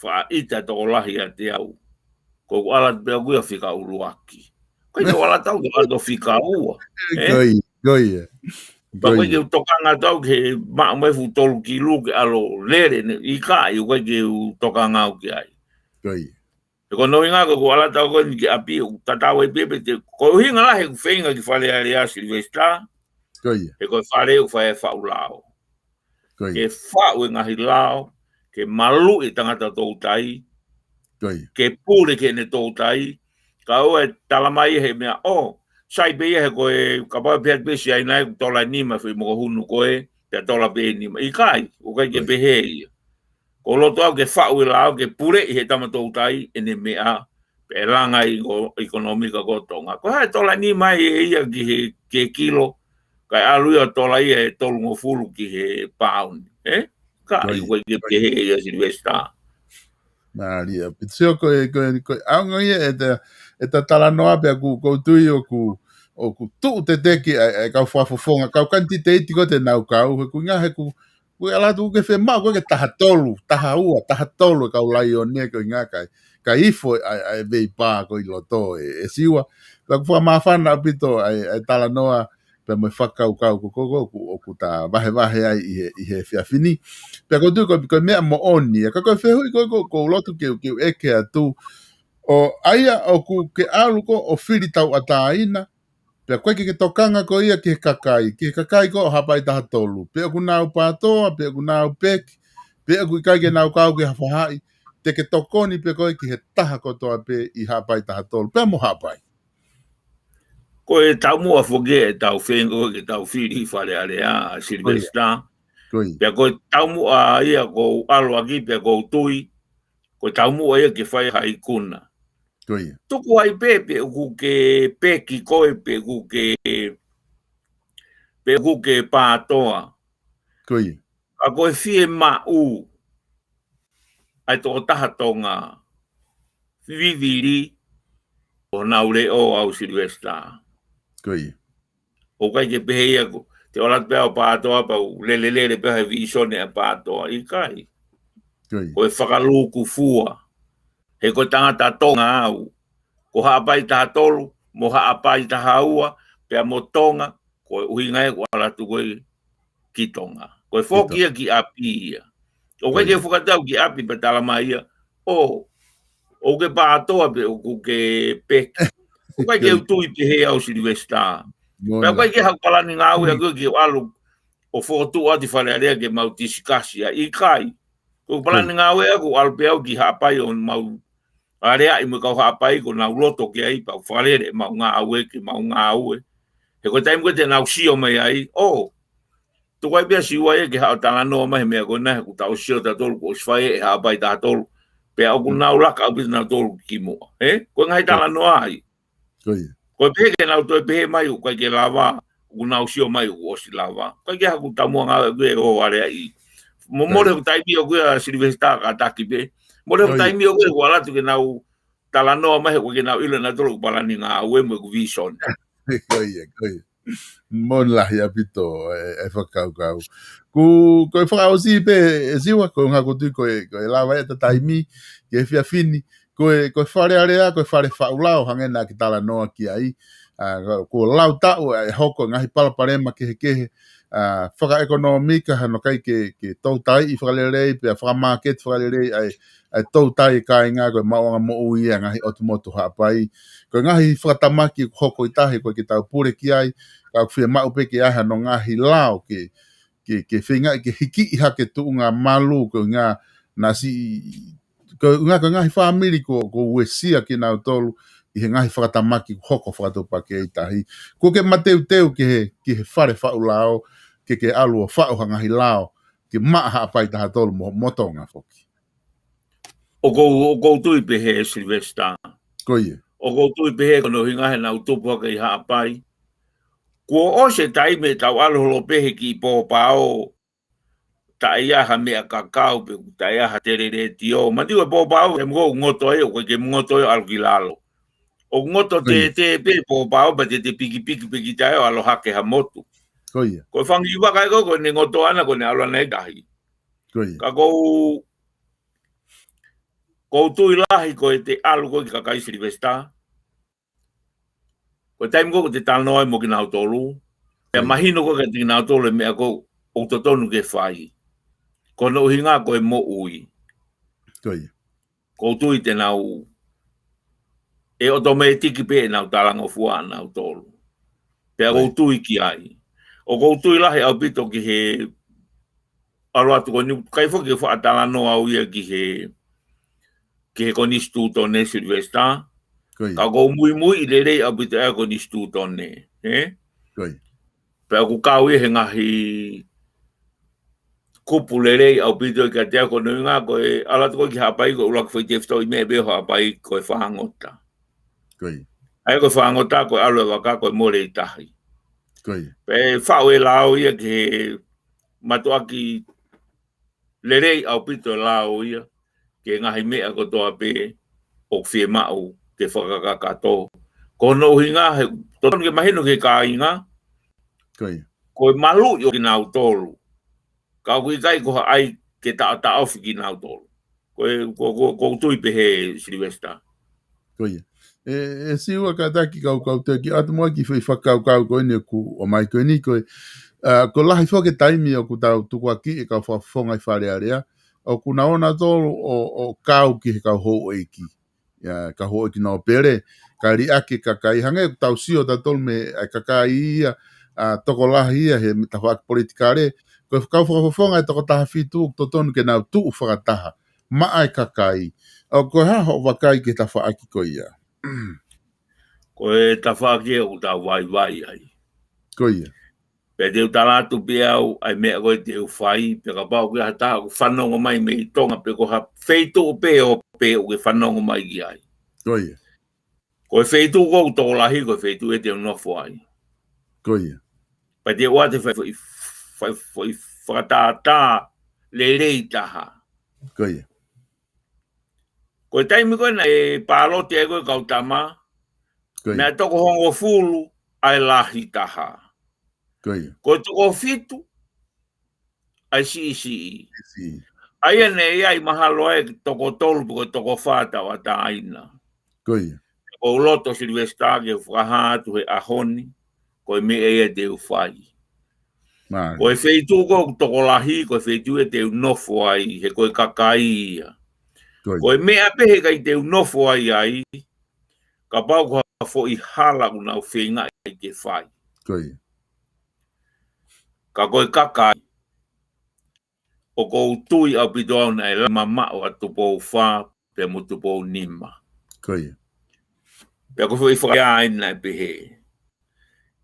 faʻa ʻita tokolahi ʻiate au. Ko ʻeku ʻalu atu pē ʻaʻaku ia fika ʻuluaki. ʻIkai ke u ʻalu atu au ke u ʻalu atu fika ua. Ē? Ko ia, ko ia. Pea Ko ʻoku ʻikai ia. ke u tokanga atu au ke maʻu mai e fuʻu tolu kilu ke ʻalu ʻo lele, ne, ʻikai, ʻoku ʻikai ke u tokanga au ki ai. Ko ia. He ko hono ʻuhinga ko ʻeku ʻalu atu au ko eni ki ʻapi ʻoku tatau ai pē pe te, ko e ʻuhinga lahi ʻeku feinga ki Fale Alea, Sylvester. Ko ia. He ko e fale ʻoku fai ai e faʻu lao. Ko ia. Ke faʻu e ngaahi lao, ke maluʻi e tangata toutai, Ko ia. ke pule ki heʻene toutai, kae ʻoua ʻe tala mai he meʻa, ʻo, sai pē ia he ko e kapau pē atu pē Siaina ʻoku tola ʻe nima e foʻi mokohunu ko ē, pea tola pē ʻe nima. ʻIkai, ʻoku ʻikai ke Ko ia. pehē ia. ʻOku ou loto au ke faʻu e lao, ke puleʻi he tama toutai ʻene meʻa, pea langa e ʻikonōmika ko Tonga. Ko e hā e tola ʻe nima ʻe ia ki he, ki he kilo, kae ʻalu ia ʻo tola ia ʻe tolungofulu ki he pāuni, ē? ʻIkai, Ko ia. ʻoku ʻikai ke pehē ia, Sylvester. Mālie ʻaupito. Sio ko e, ko e, ko e ʻaonga ia ʻeta, ʻeta talanoa pea ʻoku, ʻoku ou tui ʻoku, ʻoku tuʻu teteki ʻa e, ʻa e kau fakafofonga, kau kanititeiti ko ē te nau kau, he ʻoku ʻuhinga he ʻoku, ʻoku ʻalu atu ke fiemaʻu ko ē ke taha tolu, taha ua, taha tolu e kau Laione koeʻuhinga kae, kae ifo ʻa e, ʻa e veipā ko ē ʻi loto ē, ʻe Siua. Pea ʻoku fakamāfana ʻaupito ʻa e, ʻa e talanoa, pea mo e fakakaukau ko ē, ko ē, ʻoku, ʻoku ta vahevahe ai ʻi he, ʻi he efiafi ni. Pea ʻoku ou tui ko e, ko e meʻa moʻoni. ʻA ia ko e fehuʻi ko ē, ʻoku, ʻoku ou loto ke, ke u ʻeke atu. ʻO ʻa ia ʻoku ke ʻalu ko ē ʻo fili tauʻatāina, pea ʻoku ʻikai ke ke tokanga koe ia ki he kakai, ki he kakai ko ē ʻo Haʻapai taha tolu. Pe ʻoku nau pātoa, pe ʻoku nau peki, pe ʻoku ʻikai ke nau kau ki ha faʻahi, te ke tokoni pē koe ki he taha kotoa pē ʻi Haʻapai taha tolu. Pea mo Haʻapai. Ko e taumuʻa foki ʻetau feinga ko ē ke tau fili Fale Alea, Sylvester. Ko ia. Pea ko e taumuʻa ia ʻoku ou ʻalu ʻaki pea ʻoku ou tui, ko e taumuʻa ia ke fai ha ikuna. Ko ia. Tuku ai pē, pe ʻoku ke peki koe, pe ʻoku ke, pe ʻoku ke pātoa. Ko ia. Ka ko e fiemaʻu ʻa e tokotaha Tonga, vivili ʻo nau leʻo au, Sylvester. Ko ia. ʻOku ʻikai ke pehē ia ko, te u ʻalu atu pē au ʻo pātoa pea u lele lele pē he vīsone ʻa e pātoa, ʻikai. Ko e fakalūkufua. He ko e tangata Tonga au. Ko Haʻapai taha tolu, mo Haʻapai taha ua, pea mo Tonga, ko e ʻuhinga ia ʻoku ʻalu atu ko ē ki Tonga. Ko e foki ia ki ʻapi ia. ʻOku ʻikai ke u fakatau ki ʻapi pea tala mai ia, ʻo, ʻoku ke pātoa pe ʻoku ke peki. ʻOku ʻikai ke u tui pehē au Sylvester. Pea ʻoku ʻikai ke haʻaku palani ngāue ʻaʻaku ke u ʻalu ʻo fokotuʻu atu ʻi Fale Alea ke mau tisikasi ai. ʻIkai. Ko e palani ngāue ʻaʻaku ʻalu pē au ki Haʻapai ʻo mau aleaʻi mo e kau Haʻapai ko ʻenau loto ki ai pea fakalele ʻemau ngāue ke mau ngāue. He ko e taimi ko ē te nau sio mai ai, ʻo, tuku ai pē ʻa Siua ia ke haʻu ʻo talanoa mai he meʻa ko ena he ʻoku tau sio tautolu kuo ʻosi fai ʻe Haʻapai taha tolu. Pea ʻoku nau laka ʻaupito nautolu ki muʻa. He? Ko e ngaahi talanoa ai. Ko e pehē ke nau toe pehē mai ʻoku ʻikai ke lava, ʻoku nau sio mai ʻoku ʻosi lava. ʻIkai ke haʻaku taumuʻa ngāue ʻaʻaku ʻo aleaʻi. Mo mole hoku taimi ʻoʻoku ia Sylvester kātaki pē. Mole hoku taimi ʻoʻoku ʻoku ʻalu atu ke nau talanoa mai he ʻoku ʻikai ke nau ʻilo nautolu ʻeku palani ngāue mo ʻeku vīsone. Ko ia, ko ia. Moʻoni lahi ʻaupito e, e fakakaukau. Ko, ko e fakaʻosi pē, ʻe Siua, ko e ʻuhinga ʻoku ou tui ko e, ko e lava ʻeta taimi, ki he efiafi ni, ko e, ko e Fale Alea, ko e fale faʻu lao, hangē naʻa ke talanoa ki ai, ʻa, ko e lau taʻu, ʻa, ʻe hoko e ngaahi palopalema kehekehe, ʻa, fakaʻekonōmika, hano ʻikai ke, ke toutai ʻi fakalelei, pea fakamāketi fakalelei, ʻa e, ʻa e toutai e kāinga, ko e maʻuʻanga moʻui ʻa e ngaahi ʻotu motu Haʻapai. Ko e ngaahi fakatamaki ʻoku hoko ʻi tahi, ʻoku ʻikai ke tau pule ki ai, ka ʻoku fiemaʻu pē ke ʻi ai hano ngaahi lao ke, ke, ke feingaʻi ke hikiʻi hake tuʻunga malu, ko e ʻuhinga naʻa siʻi, ko e ʻuhinga ko e ngaahi fāmili ko, ʻoku uesia kinautolu ʻi he ngaahi fakatamaki ʻoku hoko fakatuʻupakē ʻi tahi. Kuo ke mateuteu ki he, ki he fale faʻu lao, ke ke ʻalu ʻo faʻu ha ngaahi lao, ke maʻa Haʻapai taha tolu mo, mo Tonga foki. ʻOku ou, ʻoku ou tui pehē Sylvester. Ko ia. ʻOku ou tui pehē ko hono ʻuhinga he naʻa ku tupu hake ʻi Haʻapai. Kuo ʻosi e taimi ʻetau ʻalu holo pē he kiʻi pōpao. Taʻe ʻi ai ha meʻa kakau pe taʻe ʻi ai ha telelētio. Manatuʻi e pōpao, ʻe mo ngoto ai, ʻoku ʻikai ke mo ngoto ai ʻalu ki lalo. ʻOku ngoto tētē pē pōpao, pea te te pikipiki pē ki tae ʻo ʻalu hake ha motu. Ko ia. Ko e fanga kiʻi vaka ē ko, ko ʻene ngoto ʻana, ko ʻene ʻalu ʻana ʻi tahi. Ko ia. Ka ʻoku ou, ʻoku ou tui lahi ko ʻete ʻalu ko ē ki he kakai Sylvester. Ko e taimi ko ē ʻoku te talanoa ai mo kinautolu. Pea mahino ko ē kiate kinautolu e meʻa ko ē ʻoku totonu ke fai. Ko hono ʻuhinga ko e moʻui. Ko ia. ʻOku ou tui te nau, ʻe ʻotomētiki pē ʻenau talangofua ʻanautolu. Pea ʻoku ou tui ki ai. ʻOku ou tui lahi ʻaupito ki he ʻalu atu ko eni, ʻikai foki ke faʻa talanoa au ia ki he, ki he konisitūtone Sylvester. Ko ia. Ka ʻoku ou muimui lelei ʻaupito ʻa e konisitūtone. He? Ko ia. Pea ʻoku kau ia he ngaahi kupu lelei ʻaupito ʻi kiate au ko hono ʻuhinga ko e ʻalu atu ko ē ki Haʻapai ko e ʻuluaki foʻi tefitoʻi meʻa pē ʻo Haʻapai ko e fāngota. Ko ia. ʻA ia ko e fāngota ko e ʻalu e vaka ko e mole ʻi tahi. Ko ia. Pea faʻu e lao ia ki he mātuʻaki lelei ʻaupito e lao ia, ki he ngaahi meʻa kotoa pē ʻoku fiemaʻu ke fakakakato. Ko hono ʻuhinga he, totonu ke mahino ki he kāinga, Ko ia. ko e maluʻi ʻo kinautolu. Ka ʻoku ʻikai ko ha ʻai ke taʻotaʻofi kinautolu. Ko e, ko, ko, ʻoku ou tui pehē Sylvester. Ko ia. ʻE, ʻe Siua kātaki kau, kau te ki atu mo e kiʻi foʻi fakakaukau ko eni ʻoku ʻomai ko eni ko e, ʻa, ko e lahi foki e taimi ʻoku tau tukuakiʻi e kau fakafofonga ʻi Fale Alea. ʻOku nau ō nautolu ʻo, ʻo kau ki he kau houʻeiki. ʻA e kau houʻeiki nōpele, kae liʻaki e kakai, hangē ʻoku tau sio tautolu mei he kakai ia, ʻa, tokolahi ia he tafaʻaki politikale, ko e kau fakafofonga ʻe toko taha fitu ʻoku totonu ke nau tuʻu fakataha maʻa e kakai. ʻOku, ko e hā hoʻo vakai ki he tafaʻaki ko ia? Ko e tafaʻaki ʻoku tau vaivai ai. Ko ia. Pea te u tala atu pē au ʻa e meʻa ko ē te u fai, pea kapau ʻoku ʻi ai ha taha ʻoku fanongo mai mei Tonga pe ko ha feituʻu pē ʻo pē ʻoku ke fanongo mai ki ai. Ko ia. Ko e feituʻu ʻoku tokolahi, ko e feituʻu ē te u nofo ai. Ko ia. Pea te u ʻoatu e foʻi, foʻi, foʻi fakatātā lelei taha. Ko ia. Ko e taimi ko ē naʻe pāloti ai ko ē kau tama, Ko ia. naʻe toko hongofulu ʻa e lahi taha. Ko ia. Ko e toko fitu ʻa e siʻisiʻi. Siʻisiʻi. ʻA ia naʻe ʻi ai mahalo ʻe toko tolu pe ko e toko fā tauʻatāina. Ko ia. Ko u loto Sylvester ke fakahā atu he ʻaho ni, ko e meʻa ia te u fai. Mālie. Ko e feituʻu ko ē ʻoku tokolahi, ko e feituʻu ia te u nofo ai, he ko e kakai ia. Ko ia. Ko e meʻa pē he ʻikai te u nofo ai ai, kapau ko ha foʻi hala ʻoku nau feingaʻi ke fai. Ko ia. Ka ko e kakai, ʻoku ou tui ʻaupito au naʻe lahi mamaʻo ʻa Tupou Fā pea mo Tupou Nima. Ko ia. Pea ko e foʻi fakaʻā eni naʻe pehē,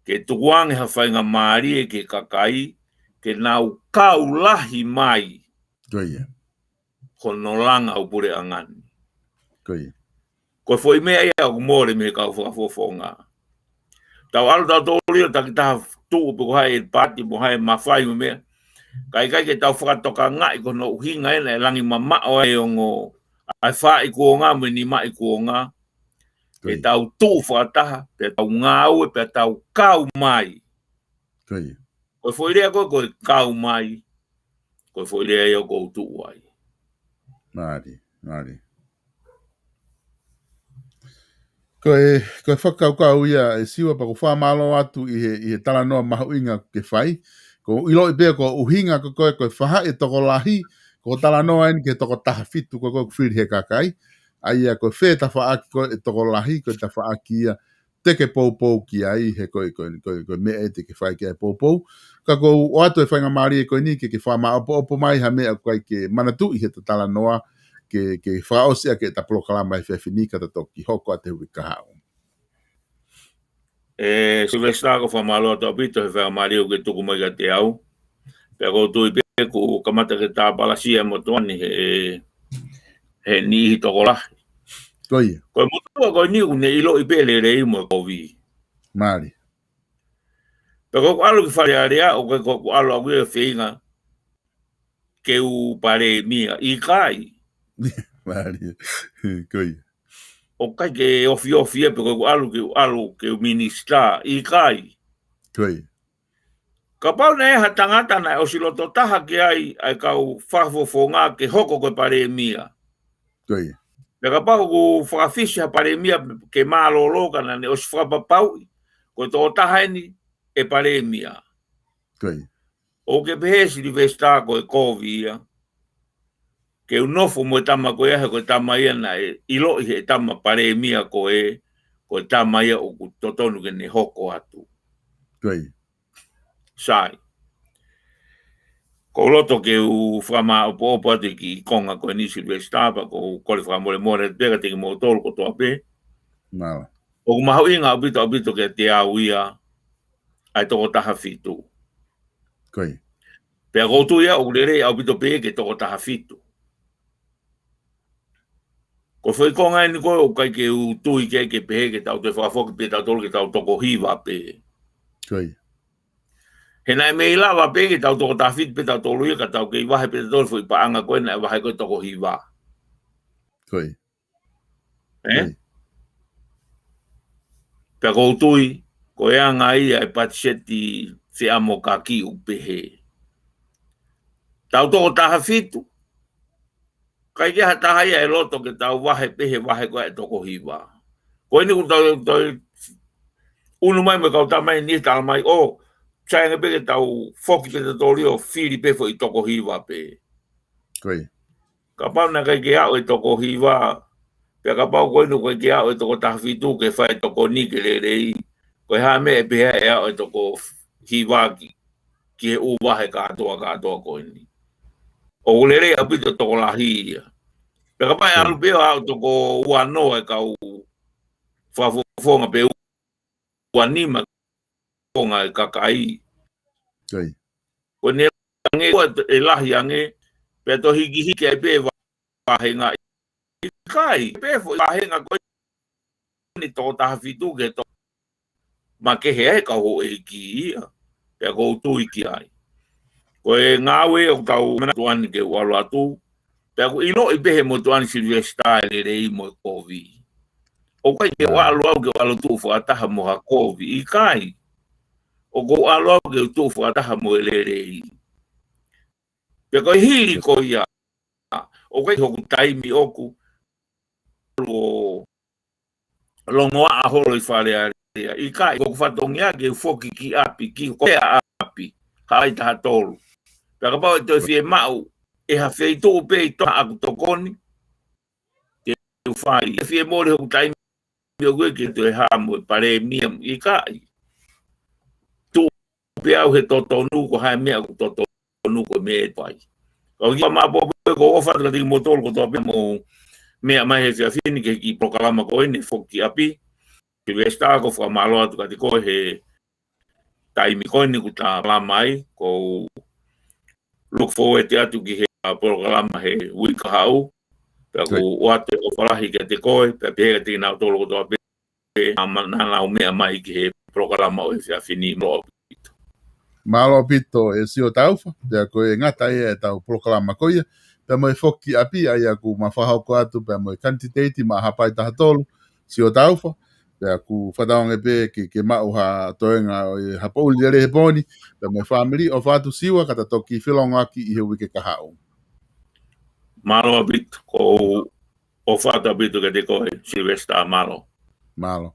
ke tukuange ha faingamālie ki he kakai, ke nau kau lahi mai. Ko ia. Hono langa ʻo e puleʻanga ni. Ko ia. Ko e foʻi meʻa ia ʻoku mole mei he kau fakafofonga. Tau ʻalu tautolu ia ʻo takitaha tuʻu pe ko hai e paati mo hai e mafai mo e meʻa. Ka ʻikai ke tau fakatokangaʻi ko hono ʻuhinga ena e langi mamaʻo ai e ongo ʻa e faaʻi kuonga mo e nimaʻi kuonga. Ko ia. Ke tau tuʻu fakataha, pea tau ngāue, pea tau kau mai. Ko ia. Ko e foʻi lea ko ē, ko e kau mai, ko e foʻi lea ia ʻoku ou tuʻu ai. Mālie, mālie. Ko e, ko e fakakaukau ia ʻe Siua, pea ʻoku ou fakamālō atu ʻi he, ʻi he talanoa mahuʻinga ke fai. ʻOku ou ʻiloʻi pē ko e ʻuhinga ko ē, ko e faʻahi e tokolahi, ko e talanoa eni ki he toko taha fitu ko ē ʻoku fili he kakai. ʻA ia ko e fē tafaʻaki ko ē e tokolahi, ko e tafaʻaki ia te ke poupou ki ai, he ko e, ko e, ko e, ko e meʻa ia te ke fai ki ai e poupou. Ka ʻoku ou ʻoatu e faingamālie ko eni ke, ke fakamāʻopoʻopo mai ha meʻa ʻoku ʻikai ke manatuʻi heʻeta talanoa, ke, ke fakaʻosi ʻaki ʻeta polokalama he efiafi ni ka ta toki hoko atu he uike kahaʻu. ʻE Sylvester, ʻoku ou fakamālō atu ʻaupito he faingamālie ʻoku ke tuku mai kiate au. Pea ʻoku ou tui pē kuo kamata ke tāpalasia e motuʻa ni he, he niʻihi tokolahi. Ko ia. Ko e motuʻa ko eni ʻoku ne ʻiloʻi pē lelei mo e kovi. Mālie. Pea ko ʻeku ʻalu ki Fale Alea, ʻoku ʻikai ko ʻeku ʻalu au ia ʻo feinga ke u palēmia, ʻikai. Mālie. Ko ia. ʻOku ʻikai ke ofiofi ia pe ko ʻeku ʻalu ke u ʻalu ke u minisitā, ʻikai. Ko ia. Kapau naʻe ʻi ai ha tangata naʻe ʻosi loto taha ki ai ʻa e kau fakafofonga ke hoko ko e palēmia. Ko ia. Pea kapau ʻoku fakafisi ha palēmia ke mālōlō ka naʻa ne ʻosi fakapapauʻi ko e tokotaha eni ʻe palēmia. Ko ia. ʻOku ke pehē Sylvester ko e kovi ia. Ke u nofo mo e tama ko ia he ko e tama ia naʻe ʻiloʻi he tama palēmia ko ē, ko e tama ia ʻoku totonu ke ne hoko atu. Ko ia. Sai. ʻOku ou loto ke u fakamāʻopoʻopo atu e kiʻi konga ko eni Sylvester pea ʻoku ou kole fakamolemole atu pē kiate kimoutolu kotoa pē. Mālō. ʻOku mahuʻinga ʻaupito ʻaupito kiate au ia ʻa e toko taha fitu. Ko ia. Pea ʻoku ou tui au ʻoku lelei ʻaupito pē ke toko taha fitu. Ko e foʻi konga eni ko ē ʻoku ʻikai ke u tui ke, ke pehē ke tau toe fakafoki pē tautolu ke tau toko hiva pē. Ko ia. He naʻe mei lava pē ke tau toko taha fitu pē tautolu ia ka tau kei vahe pē tautolu foʻi paʻanga ko ē naʻe vahe ko ē toko hiva. Ko ia. Ē? Ko ia. Pea ʻoku ou tui, ko e anga ia e patiseti feʻamokaki ʻoku pehē. Tau toko taha fitu. ʻIkai ke ha taha ia ʻe loto ke tau vahe pē he vahe ko ē ʻe toko hiva. Ko eni ʻoku tau, tau unu mai mo e kau tama eni tala mai, ʻo, sai ange pē ke tau foki pē tautolu ʻo fili pē foʻi toko hiva pē. Ko ia. Kapau naʻe ʻikai ke aʻu e toko hiva, pea kapau ko eni ʻoku ʻikai ke aʻu e toko taha fitu ke fai e tokoni ke lelei, ko e hā e meʻa ʻe pehē ai ʻe aʻu e toko hiva ki, ki he ʻū vahe kātoa kātoa ko eni. ʻOku lelei ʻaupito tokolahi ia. Pea kapau ʻe ʻalu pē ʻo aʻu toko ua noa e kau fakafofonga pe ua nima konga e kakai. Ko ia. Ko ʻene ange, ʻe lahi ange, pea toe hikihiki ai pē vāhenga. ʻIkai, pē foʻi vāhenga ko eni toko taha fitu ke toko makehe ai kau houʻeiki ia. Pea ʻoku ou tui ki ai. Ko e ngāue ʻoku tau manatu ʻeni ke u ʻalu atu. Pea ʻoku ʻiloʻi pē he motuʻa ni Sylvester e lelei mo e kovi. ʻOku ʻikai ke u ʻalu au ke u ʻalu tuʻu fakataha mo ha kovi. ʻIkai. ʻOku ou ʻalu au ke u tuʻu fakataha mo e lelei. Pea ko e hili ko ia. ʻoku ʻikai hoku taimi ʻoku ʻo longoaʻa holo ʻi Fale Alea. ʻIkai, ko hoku fatongia ke u foki ki ʻapi, ki ko ʻeku ʻapi, Haʻapai taha tolu. Pea kapau ʻe toe fiemaʻu ʻe ha feituʻu pē ʻi Tonga ʻeku tokoni, te u fai. ʻE fiemole hoku taimi ʻoku ʻikai ke toe hā mo e palēmia, ʻikai. Tuʻu pē au he totonu, ko e hā e meʻa ʻoku totonu, ko e meʻa ʻe fai. Ka ʻoku ʻikai ke u maʻu pē, ko e ʻofa atu kiate kimoutolu kotoa pē hoʻomou meʻa mai he efiafi ni ki he kiʻi polokalama ko eni, Foki ki ʻApi. Sylvester, ʻoku ou fakamālō atu kiate koe he taimi ko eni kuo ta polokalama ai, ʻoku ou look forward atu ki he, uh, polokalama he uike kahaʻu. Pea ʻoku ou ʻoatu e ʻofa lahi kiate koe, pea pehē kiate kinautolu kotoa pē, ʻa ma-, naʻa nau meʻa mai ki he polokalama ʻo e efiafi ni, mālō ʻaupito. Mālō ʻaupito ʻe Sio Taufa, pea ko e ngata ia ʻetau polokalama ko ia, pea mo e Foki ki ʻApi, ʻa ia ʻoku ma fakahoko atu, pea mo e kanititeiti maʻa Haʻapai taha tolu, Sio Taufa, pea ʻoku fakatauange pē ke, ke maʻu ha toenga ʻo e ha poʻuli lelei he pō ni, pea mo e fāmili, ʻofa atu Siua, ka ta toki felongoaki ʻi he uike kahaʻu. Mālō ʻaupito, ʻoku ou ʻofa atu ʻaupito kiate koe, Sylvester, mālō. Mālō.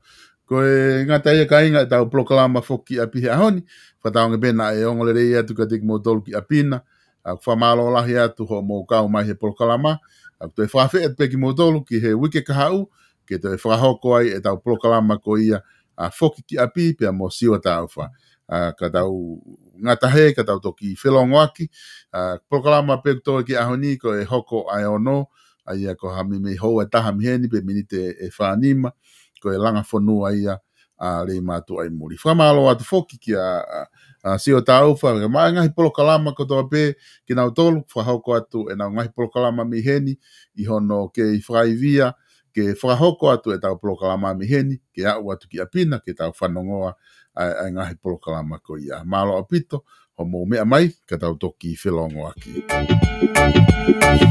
Ko e ngata ia kāinga ʻetau polokalama Foki ki ʻApi he ʻaho ni, fakatauange pē naʻe ongo lelei atu kiate kimoutolu ki ʻapi na, ʻa, ʻoku fakamālō lahi atu hoʻomou kau mai he polokalama, ʻa, ʻoku toe fakaafeʻi atu pē kimoutolu ki he uike kahaʻu, ke toe fakahoko ai ʻetau polokalama ko ia, ʻa, Foki ki ʻApi pea mo Sio Taufa. ʻA, ka tau ngata hē, ka tau toki felongoaki, ʻa, polokalama pē ʻoku toe ki he ʻaho ni ko e hoko ʻa e ono, ʻa ia ko ha meimei houa ʻe taha mei heni pe miniti ʻe fā nima, ko e Langa Fonua ia, ʻa, Leimātuʻa ʻi muli. Fakamālō atu foki kia, ʻa, ʻa, Sio Taufa, maʻa e ngaahi polokalama kotoa pē kinautolu, fakahoko atu ʻenau ngaahi polokalama mei heni, ʻi hono kei fakaivia, ke fakahoko atu ʻetau polokalama mei heni, ke aʻu atu ki ʻapi na, ke tau fanongoa ʻa e, ʻa e ngaahi polokalama ko ia. Mālō ʻaupito hoʻomou meʻa mai, ka tau toki felongoaki.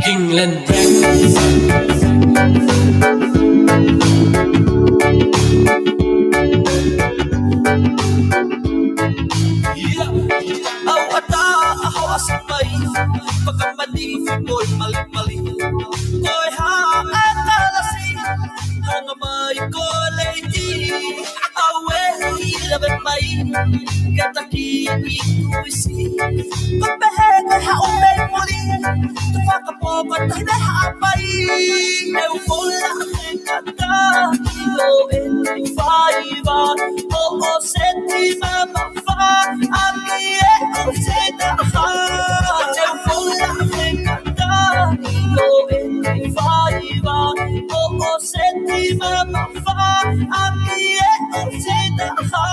Kingland. Ia, au ata a hoʻo ʻasi mai, fakamanifi mo e malimali. Ko e hā e kalasi, hanga mai ko e leiti, au e hui lave mai, ke taki i tuisi. Ko pehē ke haʻu mei muli, te fakapō ko tahi ne Haʻapai, e u kola e kata, ʻilo e faiva, ʻo ʻo seti mama fa, ʻaki e ʻo seta ha, e u kola e kata, ʻilo e faiva, ʻo ʻo seti mama fa, ʻaki e ʻo seta ha.